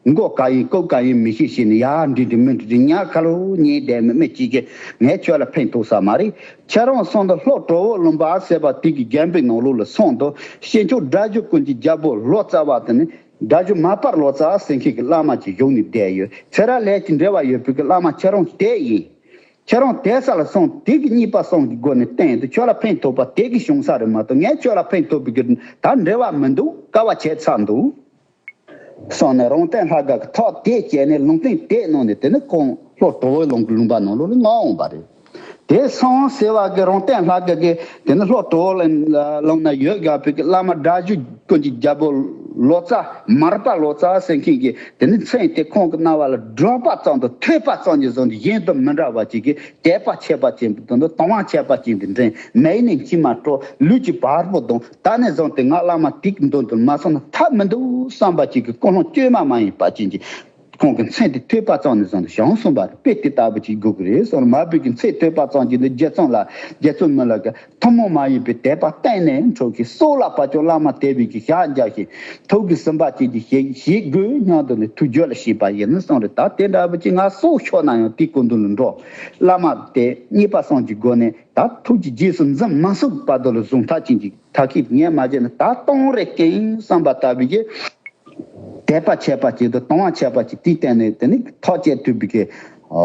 མགོ་ག་ཡིན་རྐུབ་ག་ཡིན་མི་ཤེས་ཤེས་ནས་ཡར་འགྲིལ་འགྲིལ་མི་འགྲིལ་འགྲིལ་ཉལ་ཁ་ལོ་ཉལ་བསྡད་མི་མི་གཅིག་གིས་ངས་ཁྱོད་ལ་ཕན་ཐོགས་ས་མ་རེད། ཁྱེད་རང་སོང་དུ་ལྷོ་གྲོ་བོ་ལུང་པ་ཟེར་བ་དེ་གི་རྒན་པའི་ནང་ལོགས་ལ་སོང་དུ་ཤེས་མཆོག་སྒྲ་སྒྱུར་ཀུན་གྱི་རྒྱལ་པོ་ལོ་ཙཱ་བ་དེ་ནི་སྒྲ་སྒྱུར་མར་པ་ལོ་ཙཱ་ཟེར་མཁན་གྱི་བླ་མ་ཅིག་བཞུགས་ནས་བསྡད་ཡོད། ཚེ་རབས་ལས་ཀྱི་འབྲེལ་བ་ཡོད་པའི་གི་བླ་མ་ཁྱེད་རང་དེ་ཡིན། ཁྱེད་རང་དེ་ས་ལ་སོང་དེ་གི་གཉིས་པ་གསུམ་གྱི་སྒོ་ནས་བསྟན་དུ་ཁྱོད་ལ་ཕན་ཐོགས་པ་དེ་གི་བྱུང་ས་རེད་མ་གཏོགས་ངས་ཁྱོད་ལ་ཕན་ཐོགས་པའི་གི་ད་འབྲེལ་བ་མི་འདུག་དཀའ་བ་བྱས་ཚར་འདུག་སོང་ནས་རོང་སྟོན་ལྷ་དགའ་གི་ཐག་དེ་བཅད་ནས་ལུང་བསྟན་དེ་གནང་ནས་དེ་ནས་ཁོང་ལྷོ་གྲོ་བོའི་ལུང་གི་ལུང་པ་ནང་ལོགས་ལ་མངགས་འོང་བ་རེད། དེ་སོང་ཟེར་བ་གི་རོང་སྟོན་ལྷ་དགའ་གི་དེ་ནས་ལྷོ་གྲོ་བོ་ལུང་ན་ཡོད་དགའ་པའི་གི་བླ་མ་སྒྲ་སྒྱུར་ཀུན་གྱི་རྒྱལ་པོ་ལོ་ཙཱ་མར་པ་ལོ་ཙཱ་ཟེར་མཁན་གྱི་དེ་ནི་མཚན་དེ་ཁོང་གི་རྣ་བ་ལ་སྒྲོག་པ་ཙམ་དང་ཐོས་པ་ཙམ་གྱིས་བཟུང་སྟེ་གཞན་དང་མི་འདྲ་བ་ཅིག་གིས་དད་པ་ཆད་པ་ཅན་དུ་དང་དང་བ་ཆད་པ་ཅན་དུ་འདྲེན་མེད་ནས་མཆི་མ་དཀྲོལ་ལུས་ཀྱི་བ་སྤུ་ལྡང་ད་ནས་བཟུང་སྟེ་ང་བླ་མ་དེ་གི་མདུན་དུ་མ་སོང་ན་ཐབས་མི་འདུག་བསམ་པ་ཅིག་གི་ཀུན་སློང་བཅོས་མ་མ་ཡིན་པ་ཅན་གྱི། ཁོང་གི་མཚན་དེ་ཐོས་པ་ཙམ་ནས་བཟུང་སྟེ་བྱང་སོང་བ་རེད། དཔེ་དེ་ལྟ་བུ་ཅིག་དགོས་ཀྱི་རེད་གསུངས། མ་བུ་གི་མཚན་ཐོས་པ་ཙམ་གྱིས་འདི་རྗེ་བཙུན་ལ་རྗེ་བཙུན་མི་ལ་གི་ཐུན་མོང་མ་ཡིན་པའི་དད་པ་གཏན་ནས་འཕྲོག་གི་སྲོག་ལ་བབ་ཀྱང་བླ་མ་དད་པའི་གི་ཞག་འཇག་ཞིང་ཐུགས་ཀྱི་ཟིན་པ་ཅན་གྱི་ཞིག་ཞིག་དགོས་སྙམ་དུ་ནི་ཐུགས་རྒྱུད་ལ་བྱས་པ་ཡིན་གསུངས་རེད། ད་དེ་འདྲ་བུ་ཅིག་ང་སྲོག་ཤོར་ན་ཡང་དེ་སྐུ་མདུན་ལ་འགྲོ། བླ་མ་དེ་གཉིས་པ་གསུམ་གྱི་སྒོ་ནས་ད་ཐུགས་ཀྱི་རྗེས་སུ་འཛིན་མ་ཚུགས་བར་དུ་ལ་གཟུངས་ཐག་ཆོད་ཀྱི་ཐག་ཁེ་ངས་མ་བྱས་ན་ད་གཏོང་རེ་སྐྱེན་བསམ་པ་ལྟ་བུའི་གི་དད་པ་ཆད་པ་ཅིག་དང་དང་བ་ཆད་པ་ཅིག་དེའི་སྟེང་ནས་དེ་ནི་ཐག་བཅད་ཐུབ་པའི་གི་ཨ་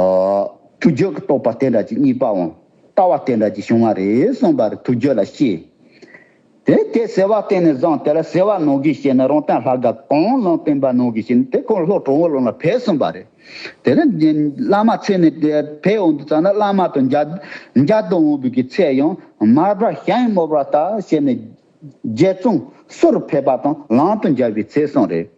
ཐུགས་རྒྱུད་ཀྱི་རྟོགས་པ་དེ་འདྲ་ཅིག་གཉིས་པའང་ལྟ་བ་དེ་འདྲ་ཅིག་བྱུང་བ་རེད་གསུངས་པ་རེད། ཐུགས་རྒྱུད་ལ་སྐྱེས། དེ་དེ་ཟེར་བ་སྟེང་ནས་བཟུང་དེ་ལ་ཟེར་བ་ནང་བཞིན་བྱས་ནས་རོང་སྟོན་ལྷ་དགའ་གང་ལུང་བསྟན་པ་ནང་བཞིན་བྱས་ནས་དེ་ཁོང་ལྷོ་གྲོང་བོ་ལུང་ལ་ཕེབས་སོང་བ་རེད། དེ་ནས་བླ་མ་ཚེ་ནས་དེ་ཕེབས་འོང་དུས་ཙམ་ན་བླ་མ་དང་མཇལ་མཇལ་དུ་འོང་བའི་གི་ཚེ་ཡང་མར་པ་ཞལ་མོ་པ་ལྟ་བྱས་ནས། རྗེ་བཙུན་གསུར་ཕེབས་པ་དང་ལམ་དུ་མཇལ་བའི་ཚེ་སོང་རེད།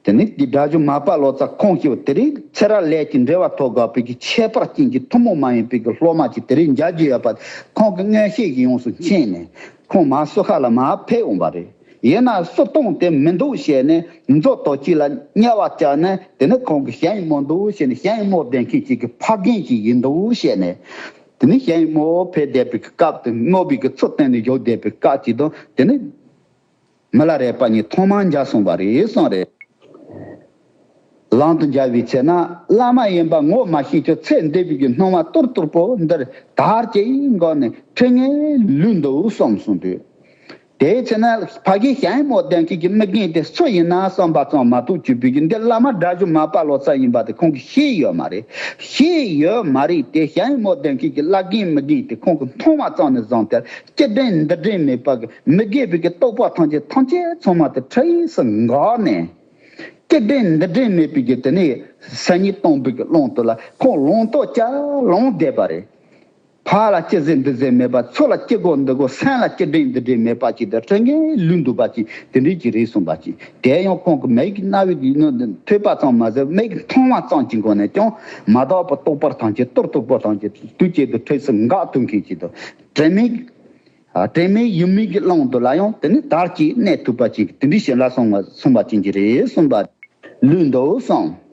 དེ་ནས་དེ་སྒྲ་སྒྱུར་མར་པ་ལོ་ཙཱ་ཁོང་ཞིག་དེ་རིང་ཚེ་རབས་ལས་ཀྱི་འབྲེལ་བ་ཐོག་དགོས་པའི་གི་ཁྱད་པར་ཅན་གྱི་ཐུན་མོང་མ་ཡིན་པའི་གི་སློབ་མ་ཅིག་དེ་རིང་མཇལ་རྒྱུ་ཡོད་པ་ཁོང་གི་མངོན་ཤེས་ཀྱིས་ཡོངས་སུ་མཁྱེན་ནས་ཁོང་མར་གསུར་ཁ་ལ་མར་ཕེབས་འོང་བ་རེད། ཡིན་ན་གསུར་གཏོང་དེ་མི་འདུག་བྱས་ནས་མཛོ་དོ་གཅིག་ལ་དམྱལ་བ་བཅག་ནས་དེ་ནས་ཁོང་གི་ཞལ་མོ་འདུག་བྱས་ནས་ཞལ་མོ་ལྡན་མཁན་ཅིག་གི་ཕ་རྒན་ཅིག་ཡིན་འདུག་བྱས་ནས། དེ་ནས་ཞལ་མོ་ཕེབས་བསྡད་པའི་སྐབས་དེ་དམོད་པའི་གི་ཚུལ་བསྟན་ནས་བཞུགས་བསྡད་པའི་སྐབས་ཅིག་དང་དེ་ནས་མི་ལ་རས་པ་གཉིས་ཐོག་མར་མཇལ་སོང་བ་རེད་གསུངས་རེད། ལམ་དུ་མཇལ་བའི་ཚེ་ན་བླ་མ་ཡིན་པ་ངོ་མ་ཤེས་ཀྱང་ཚེ་འདས་པའི་གི་སྣང་བ་ཏོར་ཏོར་པོ་འདིར་དར་གྱིས་འགོ་ནས་ཁྲིད་ངེས་ལུས་འདུག་བསམ་སོང་དུས། དེའི་ཚེ་ན་ཕ་གིའི་ཞལ་མོ་ལྡན་མཁན་གྱི་མི་རྒན་དེ་སུ་ཡིན་ན་བསམ་པ་ཙམ་མ་གཏོགས་གྱུར་པའི་གི་འདི་བླ་མ་སྒྲ་སྒྱུར་མར་པ་ལོ་ཙཱ་ཡིན་པ་དེ་ཁོང་གིས་ཤེས་ཡོད་མ་རེད། ཤེས་ཡོད་མ་རེད་དེ་ཞལ་མོ་ལྡན་མཁན་གྱི་བླ་རྒན་མི་རྒན་དེ་ཁོང་གིས་མཐོང་བ་ཙམ་ནས་བཟུང་སྟེ་སྐྱིད་འདྲེན་འདི་འདྲེན་མེད་པ་གི་མི་དགེ་བའི་གི་རྟོག་པ་ཐམས་ཅད་ཐམས་ཅད་ཚང་མ་དེ་འཕྲལ་ཡུན་སུ་འགག་ནས། སྐྱིད་འདྲེན་འདི་འདྲེན་མེད་པའི་གི་དེ་ནས་སེམས་ཉིད་སྟོང་པའི་གི་ཀློང་དུ་ལ་ཁོང་ལོང་རྟོགས་ཅག་ལོང་བསྡད་པ་རེད། ཕར་ལ་ཅི་ཟེར་འདི་ཟེར་མེད་པ་ཚུར་ལ་ཅི་དགོས་འདི་དགོས་སེམས་ལ་ཅི་དྲན་འདི་དྲན་མེད་པ་ཅིག་དང་འཕྲད་མཁན་ལུས་འདུག་པ་ཅིག་དེ་འདྲའི་ཅིག་རེད་གསུངས་པ་ཅིག་དེ་ཡང་ཁོང་གི་མིག་གི་རྣ་བའི་གི་ཐོས་པ་ཙམ་མ་ཟད་མིག་གི་མཐོང་བ་ཙམ་གྱི་སྒོ་ནས་ཀྱང་མ་དག་པའི་རྟོག་པ་ཐམས་ཅད་ཏོར་ཏོར་པོ་ཐམས་ཅད་དུས་གཅིག་ཏུ་འཕྲལ་སུ་འགག་ཐུབ་མཁན་ཅིག་དང་དྲན་མེད་ཨ་དྲན་མེད་ཡུལ་མེད་ཀྱི་ཀློང་དུ་ལ་ཡང་དེ་ནི་དར་གྱིས་གནས་ཐུབ་པ་ཅིག་དེ་འདྲའི་ཞིག་ལ་སོང་བ་སོང་བ་ཅན་གྱི་རེད་གསུངས་པ། ལུས་འདུག་གསུངས།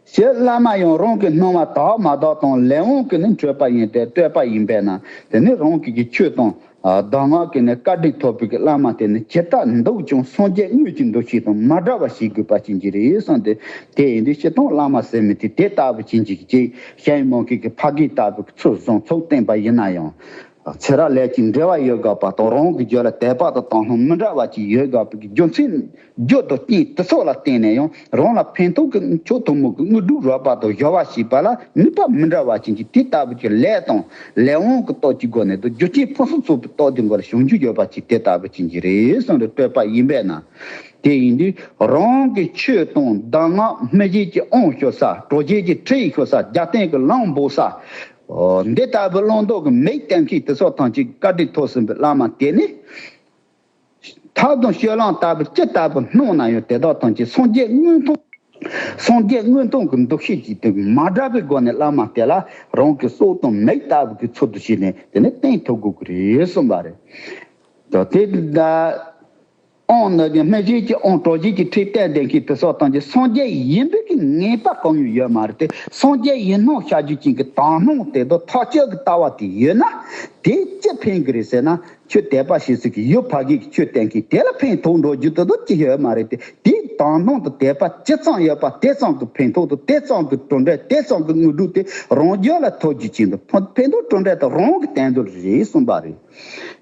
ཞེས་བླ་མ་ཡང་རང་གི་སྣང་བ་དག་མ་དག་དང་ལས་དབང་གིས་ནི་འཕྲོད་པ་ཡིན་ཏེ་བསྟོད་པ་ཡིན་པས་ན་དེ་ནི་རང་གི་གི་ཆོས་དང་གདམས་ངག་གིས་ནི་བཀའ་དྲིན་ཐོབ་པའི་གི་བླ་མ་དེ་ནི་ཇི་ལྟར་འདུག་ཀྱང་སངས་རྒྱས་དངོས་ཀྱི་འདུ་ཤེས་དང་མ་འདྲ་བ་ཞིག་དགོས་པ་ཅན་གྱི་རེད་གསུངས་ཏེ། དེ་ཡིན་དུས་སྤྱིར་བཏང་བླ་མ་ཟེར་མི་དེ་དེ་ལྟ་བུ་ཅན་གྱི་ཅིག་ཞལ་མང་གི་གི་ཕ་གི་ལྟ་བུ་གི་ཚུལ་བཟང་ཚུལ་བསྟན་པ་ཡིན་ན་ཡང་། ཚེ་རབས་ལས་ཀྱི་འབྲེལ་བ་ཡོད་དགོས་པ་དང་རང་གི་རྒྱུད་ལ་དད་པ་དང་དང་ལྷུང་མི་འདྲ་བ་ཅིག་ཡོད་དགོས་པའི་རྒྱུ་མཚན་རྒྱུ་དང་རྐྱེན་དེ་ཚོ་ལ་བརྟེན་ནས་ཡང་རང་ལ་ཕན་ཐོགས་ཀྱི་ཆོས་ཐུན་མོང་གི་དངོས་གྲུབ་རག་པ་དང་སྦྱོར་བ་བྱེད་པ་ལ་ནུས་པ་མི་འདྲ་བ་ཅན་གྱི་དེ་ལྟ་བུ་གྱི་ལས་དང་ལས་དབང་གི་སྟོབས་ཀྱི་སྒོ་ནས་དང་རྒྱུ་རྐྱེན་ཕུན་སུམ་ཚོགས་པའི་སྟོབས་ཀྱི་སྒོ་ལ་བྱུང་རྒྱུ་ཡོད་པ་ཅིག་དེ་ལྟ་བུ་ཅན་གྱི་རེད་གསུངས་ཏེ་བསྟོད་པ་ཡིན་པས་ན། དེ་ཡིན་དུས་རང་གི་ཆོས་དང་གདམས་ངག་སྨྲ་བྱེད་ཀྱི་དབང་ཞུ་ས་གྲོགས་བྱེད་ཀྱི་ཁྲིད་ཞུ་ས་རྒྱབ་རྟེན་གྱི་ལམ་འབོག་ས། འདི་ལྟ་བུའི་བླང་དོར་གྱི་མིག་བསྟན་མཁན་དེ་ཚོ་ཐམས་ཅད་བཀའ་དྲིན་ཐོབ་ཟིན་པའི་བླ་མ་དེ་ནི། ཐབས་དང་སྤྱོད་ལམ་ལྟ་བུ་ཅི་ལྟ་བུ་སྣང་ན་ཡང་དེ་དག་ཐམས་ཅད་སངས་རྒྱས་དངོས་མཐོང་། སངས་རྒྱས་དངོས་མཐོང་གི་འདུ་ཤེས་ཀྱིས་དེ་མ་དག་པའི་སྒོ་ནས་བླ་མ་དེ་ལ་རང་གི་སྲོག་དང་མིག་ལྟ་བུ་གི་ཚུལ་དུ་བྱས་ནས་དེ་ནས་བསྟེན་ཐུབ་དགོས་ཀྱི་རེད་གསུངས་པ་རེད། ད་དེ་ད་དབང་ནི་སྨིན་བྱེད་ཀྱི་དབང་གྲོལ་བྱེད་ཀྱི་ཁྲིད་བསྟན་ལྡན་གྱི་དེ་སོགས་ཐམས་ཅད་སངས་རྒྱས་ཡིན་པའི་གི་ངེས་པ་གང་ཡང་ཡོད་མ་རེད་དེ། སངས་རྒྱས་ཡིན་སྣང་བྱ་རྒྱུ་ཅན་གྱི་དག་སྣང་དེ་དག་ཐག་གཅོད་ཀྱི་ལྟ་བ་དེ་ཡོད་ན་དེ་ཅི་ཕན་གི་རེད་ཟེར་ན། ཆོས་དད་པ་བྱེད་ཚུལ་གྱི་ཡུལ་ཕ་གི་གི་ཆོས་བསྟན་མཁན་དེ་ལ་ཕན་ཐོགས་འགྲོ་རྒྱུ་དེ་དག་ཅི་ཡོད་མ་རེད་དེ། དེའི་དག་སྣང་དང་དད་པ་ཇི་ཙམ་ཡོད་པ་དེ་ཙམ་གྱི་ཕན་ཐོགས་དང་དེ་ཙམ་གྱི་གྲུབ་འབྲས་དེ་ཙམ་གྱི་དངོས་གྲུབ་དེ་རང་རྒྱུད་ལ་ཐོབ་རྒྱུ་ཅན་དང་ཕན་ཕན་ཐོགས་གྲུབ་འབྲས་དེ་རང་གི་བསྟན་དོན་རེད་གསུངས་པ་རེད།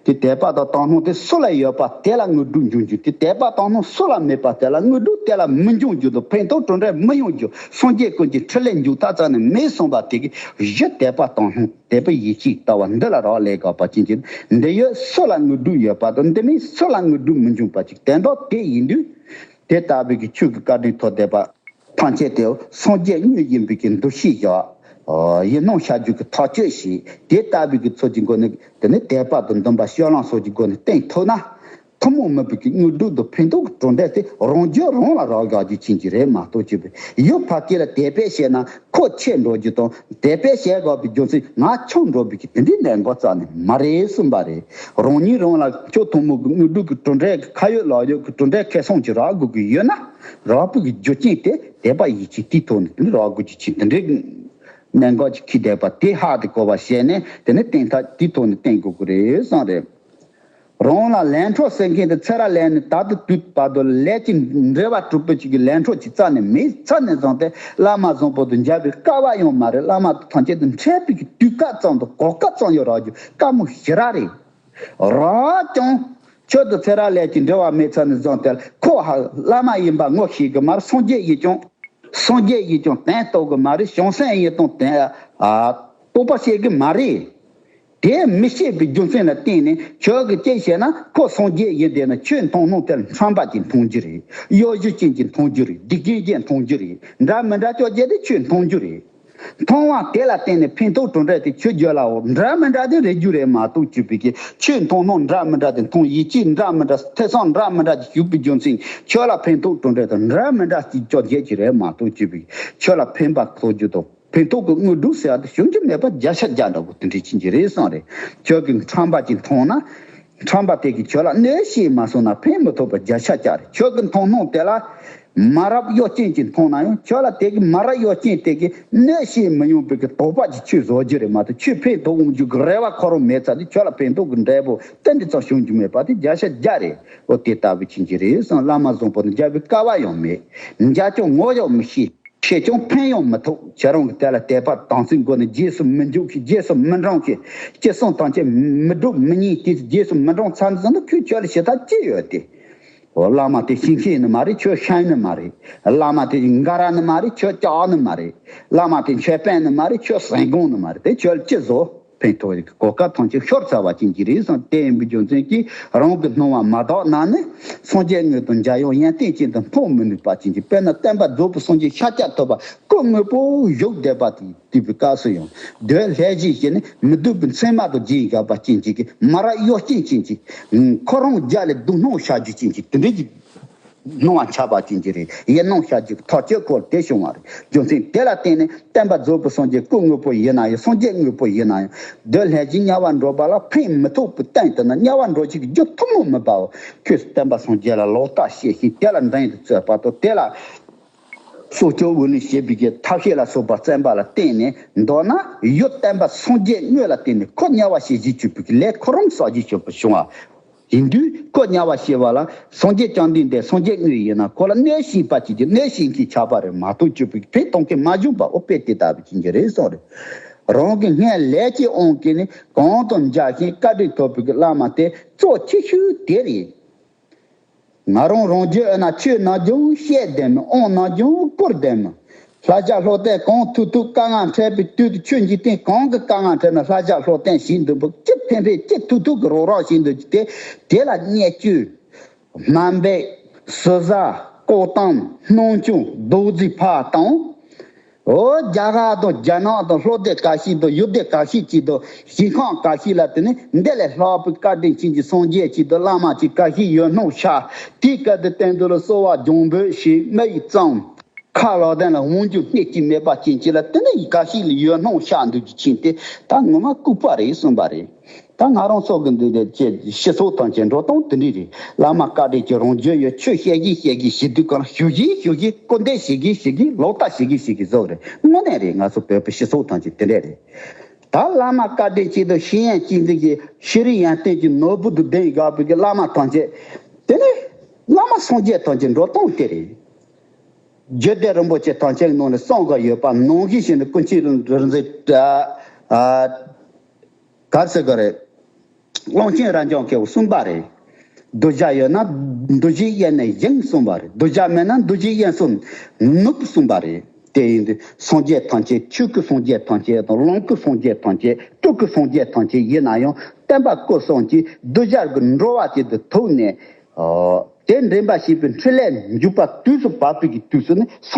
དེ་དད་པ་དང་དག་སྣང་དེ་སུ་ལ་ཡོད་པ་དེ་ལ་དངོས་གྲུབ་འབྱུང་རྒྱུ། དེ་དད་པ་དག་སྣང་སུ་ལ་མེད་པ་དེ་ལ་དངོས་གྲུབ་དེ་ལ་མི་འབྱུང་རྒྱུ་དང་ཕན་ཐོགས་གྲུབ་འབྲས་མི་ཡོང་རྒྱུ། སངས་རྒྱས་ཀུན་གྱི་ཕྲིན་ལས་མཇུག་མཐའ་རྩ་ནས་མེད་གསུངས་པ་དེ་གི་གཞི་དད་པ་དག་སྣང་དད་པ་ཡིད་ཆེས་ལྟ་བ་འདི་ལ་རག་ལས་དགོས་པ་ཅན་གྱི་འདི་ཡོད་སུ་ལ་དངོས་གྲུབ་ཡོད་པ་དང་འདི་མེད་སུ་ལ་དངོས་གྲུབ་མི་འབྱུང་པ་ཅིག་དེ་འདྲ་དེ་ཡིན་དུས། དེ་ལྟ་བུའི་གི་ཆོས་ཀྱི་བཀའ་དྲིན་ཐོབ་བསྡད་པ་ཐམས་ཅད་དེ་སངས་རྒྱས་དངོས་ཡིན་པའི་གི་འདུ་ཤེས་བཞག་ཡིད་སྣང་བྱ་རྒྱུ་གི་ཐག་གཅོད་བྱས། དེ་ལྟ་བུའི་གི་ཚུལ་གྱི་སྒོ་ནས་དེ་ནི་དད་པ་དང་འདུན་པ་སྤྱོད་ལམ་སོགས་ཀྱི་སྒོ་ནས་བསྟེན་ཐུབ་ན། ཐུན་མོང་མིན་པའི་གི་དངོས་གྲུབ་དང་ཕན་ཐོགས་ཀྱི་གྲུབ་འབྲས་དེ་རང་རྒྱུད་རང་ལ་རག་ཡག་རྒྱུ་ཅན་གྱི་རེད་མ་གཏོགས་ཅིག་པའི་ཡུལ་ཕ་གི་ལ་དད་པས་བྱས་ན་ཁོ་ཆད་འགྲོ་རྒྱུ་དང་དད་པས་བྱས་དགོས་པའི་རྒྱུ་མཚན་ང་ཆུང་འགྲོ་བའི་གི་དེ་འདྲའི་གནད་འགག་རྩ་ནས་མ་རེད་གསུངས་པ་རེད། རང་ཉིད་རང་ལ་ཆོས་ཐུན་མོང་གི་དངོས་གྲུབ་ཀྱི་གྲུབ་འབྲས་ཀྱི་ཁ་ཡོད་ལག་ཡོད་ཀྱི་གྲུབ་འབྲས་ཁེ་བཟང་ཅིག་རག་དགོས་ཀྱི་ཡོད་ན། རག་པའི་གི་རྒྱུ་རྐྱེན་དེ་དད་པ་ཡིད་ཆེས་དེའི་ཐོག་ནས་དེ་ནི་རག་དགོས་ཀྱི་ཆེད་དེ་འདྲའི་གནད་འགག་ཅིག་འཁྱེར་བསྡད་པ་དེ་ཧ་དེ་གོ་བ་བྱས་ནས་དེ་ནི་བསྟེན་ཐབས་དེའི་ཐོག་ནས་བསྟེན་དགོས་ཀྱི་རེད་བསམ་རེད། རང་ལ་ལས་འཕྲོ་ཟེར་མཁན་དེ་ཚེ་རབས་ལས་ནས་ད་ལྟ་དུས་བར་དུ་ལས་ཀྱི་འབྲེལ་བ་གྲུབ་པའི་ཅིག་གི་ལས་འཕྲོ་ཅིག་རྩ་ནས་མེད་ཚར་ནས་བཟུང་སྟེ་བླ་མ་བཟང་པོ་དང་མཇལ་བའི་སྐལ་བ་ཡང་མ་རེད། བླ་མ་དང་ཐམས་ཅད་དང་འཕྲད་པའི་གི་དུས་སྐབས་ཙམ་དང་གོ་སྐབས་ཙམ་ཡང་རག་རྒྱུ་དཀའ་མོ་ཞེ་དྲག་རེད། རག་ཀྱང་ཆོས་དང་ཚེ་རབས་ལས་ཀྱི་འབྲེལ་བ་མེད་ཚར་ནས་བཟུང་སྟེ་ཁོ་ཧ་བླ་མ་ཡིན་པ་ངོ་ཤེས་གི་མ་རེད། སངས་རྒྱས་ཡིན་ཀྱང་སངས་རྒྱས་ཡིན་ཀྱང་དོན་རྟོགས་གི་མ་རེད། བྱང་སེམས་ཡིན་དང་དོན་ཨ་རྟོགས་པ་བྱེད་གི་མ་རེད། དེ་མི་ཤེས་པའི་རྒྱུ་མཚན་ལ་བརྟེན་ནས་ཁྱོད་ཀྱིས་ཅི་བྱས་ན་ཁོ་སངས་རྒྱས་ཡིན་བསྡད་ན་ཆོས་མཐོང་སྣང་དེར་ཁྲམ་པ་ཅིག་མཐོང་རྒྱུ་རེད། གཡོ་སྒྱུ་ཅན་ཅིག་མཐོང་རྒྱུ་རེད། སྡིག་ཅན་ཅིག་མཐོང་རྒྱུ་རེད། འདྲ་མི་འདྲ་ཅོག་བརྒྱད་དེ་ཆོས་མཐོང་རྒྱུ་རེད། མཐོང་བ་དེ་ལ་བརྟེན་ནས་ཕན་ཐོགས་གྲུབ་འབྲས་དེ་ཁྱོད་རྒྱུད་ལའོ་འདྲ་མི་འདྲ་དེ་རེག་རྒྱུ་རེད་མ་གཏོགས་ཅིག་པའི་གི་ཆོས་མཐོང་སྣང་འདྲ་མི་འདྲ་དེ་མཐོང་། ཡིད་ཆེས་འདྲ་མི་འདྲ། ཐོས་བསམ་འདྲ་མི་འདྲ་ཅིག་ཞུགས་པའི་རྒྱུ་མཚན་ཁྱོད་ལ་ཕན་ཐོགས་གྲུབ་འབྲས་དང་འདྲ་མི་འདྲ་ཅིག་ཅོག་བརྒྱད་ཅིག་རེད་མ་གཏོགས་ཅིག་པའི་ཁྱོད་ལ་ཕན་པ་ཐོགས་རྒྱུ་དང་ཕན་ཐོགས་ཀྱི་དངོས་གྲུབ་ཟེར་བ་དེ་བྱུང་རྒྱུ་མེད་པ་བརྒྱ་ཆ་བརྒྱ་འདྲ་བོ་དེ་འདྲའི་ཕྱིན་གྱི་རེད་བསམ་རེད། ཁྱོད་ཀྱིས་ཁྲམ་པ་ཅིག་མཐོང་ན། ཁྲམ་པ་དེ་གིས་ཁྱོད་ལ་གནོད་བྱེད་མ་སོང་ན་ཕན་མི་ཐོགས་པ་བརྒྱ་ཆ་བརྒྱ་རེད། ཁྱོད་ཀྱི་མཐོང་སྣང་དེ་ལ་མ་རབས་གཡོ་ཅན་གྱིས་མཐོང་ན་ཡང་ཁྱོད་ལ་དེ་གི་མ་རབས་གཡོ་ཅན་དེ་གིས་གནོད་བྱེད་མི་ཡོང་བའི་གི་དོགས་པ་ཅིག་ཁྱོད་བཟོ་རྒྱུ་རེད་མ་གཏོགས་ཁྱོད་ཕན་ཐོགས་འོང་རྒྱུ་གི་རེ་བ་ཁོ་རང་མེད་ཚར་དུས་ཁྱོད་ལ་ཕན་ཐོགས་གི་འབྲས་བུ་ཏན་ཏན་ཙམ་བྱུང་རྒྱུ་མེད་པ་དེ་བརྒྱ་ཆ་བརྒྱ་རེད། འོ་དེ་ལྟ་བུ་ཕྱིན་གྱི་རེད་བསམ། བླ་མ་བཟང་པོ་ནི་མཇལ་བའི་སྐལ་བ་ཡང་མེད། མཇལ་ཀྱང་ངོ་ཡང་མི་ཤེས། བཤད་ཀྱང་ཕན་ཡང་མི་ཐོགས། ཁྱེད་རང་གི་དེ་ལ་དད་པ་དམ་ཚིག་སྒོ་ནས་རྗེས་སུ་མི་འཇུག་ཤིང་རྗེས་སུ་མི་འབྲང་ཤིང་། ཅི་གསུང་ཐམས་ཅད་མི་སྒྲུབ་མི་ཉན་དེ་རྗེས་སུ་མི་འབྲང་ཚར་ནས་ཟིན་ན་ཁོས་ཁྱོད་ལ་ཞུ་ཐབས་ཅི་ཡོད་དེ། འོ་བླ་མ་དེ་ཞིང་གཤེགས་ནི་མ་རེད། ཁྱོད་ཤན་ནི་མ་རེད། བླ་མ་དེ་འགའ་ར་ནི་མ་རེད། ཁྱོད་ལྕགས་ནི་མ་རེད། བླ་མ་དེ་མཆོད་དཔོན་ནི་མ་རེད། ཁྱོད་ཟན་གོང་ནི་མ་རེད། དེ་ཁྱོད་ལ་ཅི་བཟོ། ཕན་ཐོགས་ཀྱི་གོ་སྐབས་ཐམས་ཅད་ཤོར་ཚར་བ་ཅན་གྱི་རེད་བསམ། དེ་ཡིན་པའི་རྒྱུ་མཚན་གྱིས་རང་གི་སྣང་བ་མ་དག་ན་ནི་སངས་རྒྱས་དངོས་དང་མཇལ་ཡང་ཡོན་ཏན་ཅན་དུ་འཕོ་མི་ནུས་པ་ཅན་གྱི། དཔེར་ན་བསྟན་པ་རྫོགས་པའི་སངས་རྒྱས་ཤཱཀྱ་ཐུབ་པ་སྐུ་དངོས་པོ་བཞུགས་བསྡད་པ་དེ་དུས་པའི་སྐབས་སུ་ཡང་གདོད་ལྷས་བཞེས་བྱས་ནས་མི་སྡུག་པའི་མཚན་མ་དང་རྗེས་བཞག་པ་ཅན་གྱི་མ་རབས་གཡོ་ཅན་ཅན་གྱི་ཁོ་རང་རྒྱ་ལས་སྡུག་སྣང་བྱ་རྒྱུ་ཅན་གྱི་དེ་འདྲའི་གི་སྣང་བ་ཆགས་པ་ཅན་གྱི་རེད། ཡིད་སྣང་བྱ་རྒྱུ་ཐག་གཅོད་སྐོར་དེ་བྱུང་བ་རེད། རྒྱུ་མཚན་དེ་ལ་བརྟེན་ནས་བསྟན་པ་རྫོགས་པའི་སངས་རྒྱས་སྐུ་དངོས་པོ་ཡིན་ན་ཡང་སངས་རྒྱས་དངོས་པོ་ཡིན་ན་ཡང་གདོད་ལྷས་བཞེས་དམྱལ་བ་འགྲོ་བ་ལ་ཕན་མི་ཐོགས་པའི་སྟེང་དུ་ན་དམྱལ་བ་འགྲོ་བྱེད་ཀྱི་རྒྱུ་ཐུན་མོང་མིན་པའོ། ཁོས་བསྟན་པ་སངས་རྒྱས་ལ་ལོག་ལྟ་བྱས་ཤིང་དེ་ལ་འགྲན་དུ་རྩོད་པ་དང་དེ་ལ་སྲོག་སྐྱོབ་འོས་ལུས་བྱེད་པའི་གི་ཐབས་ཤེས་ལ་སོགས་པ་བཙན་པ་ལ་བརྟེན་ནས་མདོར་ན་ཡུལ་བསྟན་པ་སངས་རྒྱས་དངོས་ལ་བརྟེན་ནས་ཁོ་དམྱལ་བ་ཞེས་བྱ་སྤྱོད་པའི་གི་ལས་ཁོ་རང་བསགས་བྱ་སྤྱོད་པ་བྱུང་བ། ཡིན་དུས་ཁོ་དམྱལ་བ་ཞེས་པ་ལ་སངས་རྒྱས་བཅོམ་ལྡན་འདས་སངས་རྒྱས་དངོས་ཡིན་ན་ཁོ་ལ་གནོད་བྱེད་པ་ཅིག་གིས་གནོད་བྱེད་མཁན་ཆགས་པ་རེད་མ་གཏོགས་སྤྱོད་པའི་ཕན་གཏོང་མཁན་མ་བྱུང་བ། འོ་དཔེ་དེ་ལྟ་བུ་ཅན་གྱི་རེད་གསུངས་རེད། རང་གི་སྔོན་ལས་ཀྱི་དབང་གིས་ནི་གང་དང་མཇལ་ཞིང་བཀའ་དྲིན་ཐོབ་པའི་གི་བླ་མ་དེ་གཙོ་ཆེ་ཤོས་དེ་རེད། ང་རང་རང་རྒྱུད་ཨ་ན་ཆོས་ནམ་རྒྱུན་བཤད་བསྡད་མི་དབང་ནམ་རྒྱུན་བསྐུར་བསྡད་མི། ལྷ་བྱ་ལྷོ་བསྟན་གང་ཐུག་ཐུག་དཀའ་ངལ་འཕྲད་པའི་དུས་དུ་ཆོས་འཇིག་རྟེན་གང་གི་དཀའ་ངལ་འཕྲད་ན་ལྷ་བྱ་ལྷོ་བསྟན་ཞིག་འདུག་པ་ཅི་ཕན་ཕན་ཅི་ཐུག་ཐུག་གི་རོགས་རམ་ཞིག་འདུག་ཅི་དེ་དེ་ལ་བརྙས་བཅོས། སྨན་པའི་ཟུར་ཟ་ལྐོག་གཏམ་སྣང་ཆུང་རྡོག་རྫིས་ཕར་བཏང་། འོ། རྒྱ་གར་དང་རྒྱ་ནག་དང་ལྷོ་སྡེ་ཁ་ཤས་དང་ཡུལ་སྡེ་ཁ་ཤས་ཀྱི་དང་ཞིང་ཁམས་ཁ་ཤས་ལ་དེ་ནི་འདི་ལས་ལྷག་པའི་བཀའ་དྲིན་ཅན་གྱི་སངས་རྒྱས་ཀྱི་དང་བླ་མ་ཅིག་ཁ་ཤས་ཡོད་སྣང་ཤར། དེའི་སྐབས་དེ་སྟེང་དུ་ལ་གསོལ་བ་སྦྱང་འབོད་བྱེད། མི་ཡི་གཙང་ཁ་ལག་ལྡན་ལ་དབང་སྒྱུར་སྣེ་གཅིག་མེད་པ་ཅན་གྱི་ལ་དེ་ནི་ཁ་ཤས་ལ་ཡོད་སྣང་ཤར་འདུག་ཅིག་ཕྱིན་ཏེ། ད་ངོ་མ་ལྐུགས་པ་རེད་གསུངས་པ་རེད། ད་ང་རང་ཚོ་གི་འདི་འདྲ་ཅེས་སྤྱི་ཚོགས་ཐམས་ཅད་འགྲོ་སྟངས་དེ་འདྲ་རེད། བླ་མ་བཀའ་དྲིན་ཅན་རང་རྒྱུད་ཡོད། ཆོས་བཤད་གིན་བཤད་གིན་བྱེད་དུས་གང་ཞུ་གིན་ཞུ་གིན་སྐུར་འདེབས་བྱེད་གིན་བྱེད་གིན་ལག་བསྟར་བྱེད་གིན་བྱེད་གིན་བཟོ་རེད། དངོས་གནས་རེད། ང་ཚོ་བོད་པའི་སྤྱི་ཚོགས་ཐམས་ཅད་དེ་འདྲ་རེད། ད་བླ་མ་བཀའ་དྲིན་ཅན་དང་ཤེས་ཡོན་ཅན་འདི་གི་ཤེས་རིག་ཡོན་ཏན་གྱི་ནོར་བུ་དུ་ལྡན་དགའ་བོད་ཀྱི་བླ་མ་ཐམས་ཅད་དེ་ནི་བླ་མ་སངས་རྒྱས་ཐམས་ཅད་འགྲོ་སྟངས་དེ་རེད། རྒྱུད་སྡེ་རིན་པོ་ཆེ་ཐམས་ཅད་ནང་ནས་གསུངས་དགོས་ཡོད་པ་ནང་བཞིན་བྱས་ནས་ཀུན་མཁྱེན་རིག་འཛིན་ཨ་ཨ་ག་རེ་ཟེར་དགོས་རེད། ཀློང་ཆེན་རབ་འབྱམས་ཀྱིས་གསུངས་པ་རེད། གདུལ་བྱ་ཡོད་ན་གདུལ་བྱའི་དབྱེན་ནས་བཞེངས་གསུངས་པ་རེད། གདུལ་བྱ་མེད་ན་གདུལ་བྱའི་དབྱེན་སུ་ནུབ་གསུངས་པ་རེད། དེ་ཡིན་དུས་སངས་རྒྱས་ཐམས་ཅད། ཆོས་ཀྱི་སངས་རྒྱས་ཐམས་ཅད་དང་ལམ་གྱི་སངས་རྒྱས་ཐམས་ཅད། སྤྲུལ་སྐུ་སངས་རྒྱས་ཐམས་ཅད་ཡིན་ན་ཡང་བསྟན་པ་སྐུ་གསུམ་གྱི་གདུལ་བྱ་གི་འགྲོ་བ་དེ་དུ་ཐུག་ནས། ཨོ། དེ་འདྲེན་པར་བྱེད་པའི་འཕྲིན་ལས་འཇུག་པ་དུས་སུ་བབ་པའི་གི་དུས་སུ་ནི་སངས་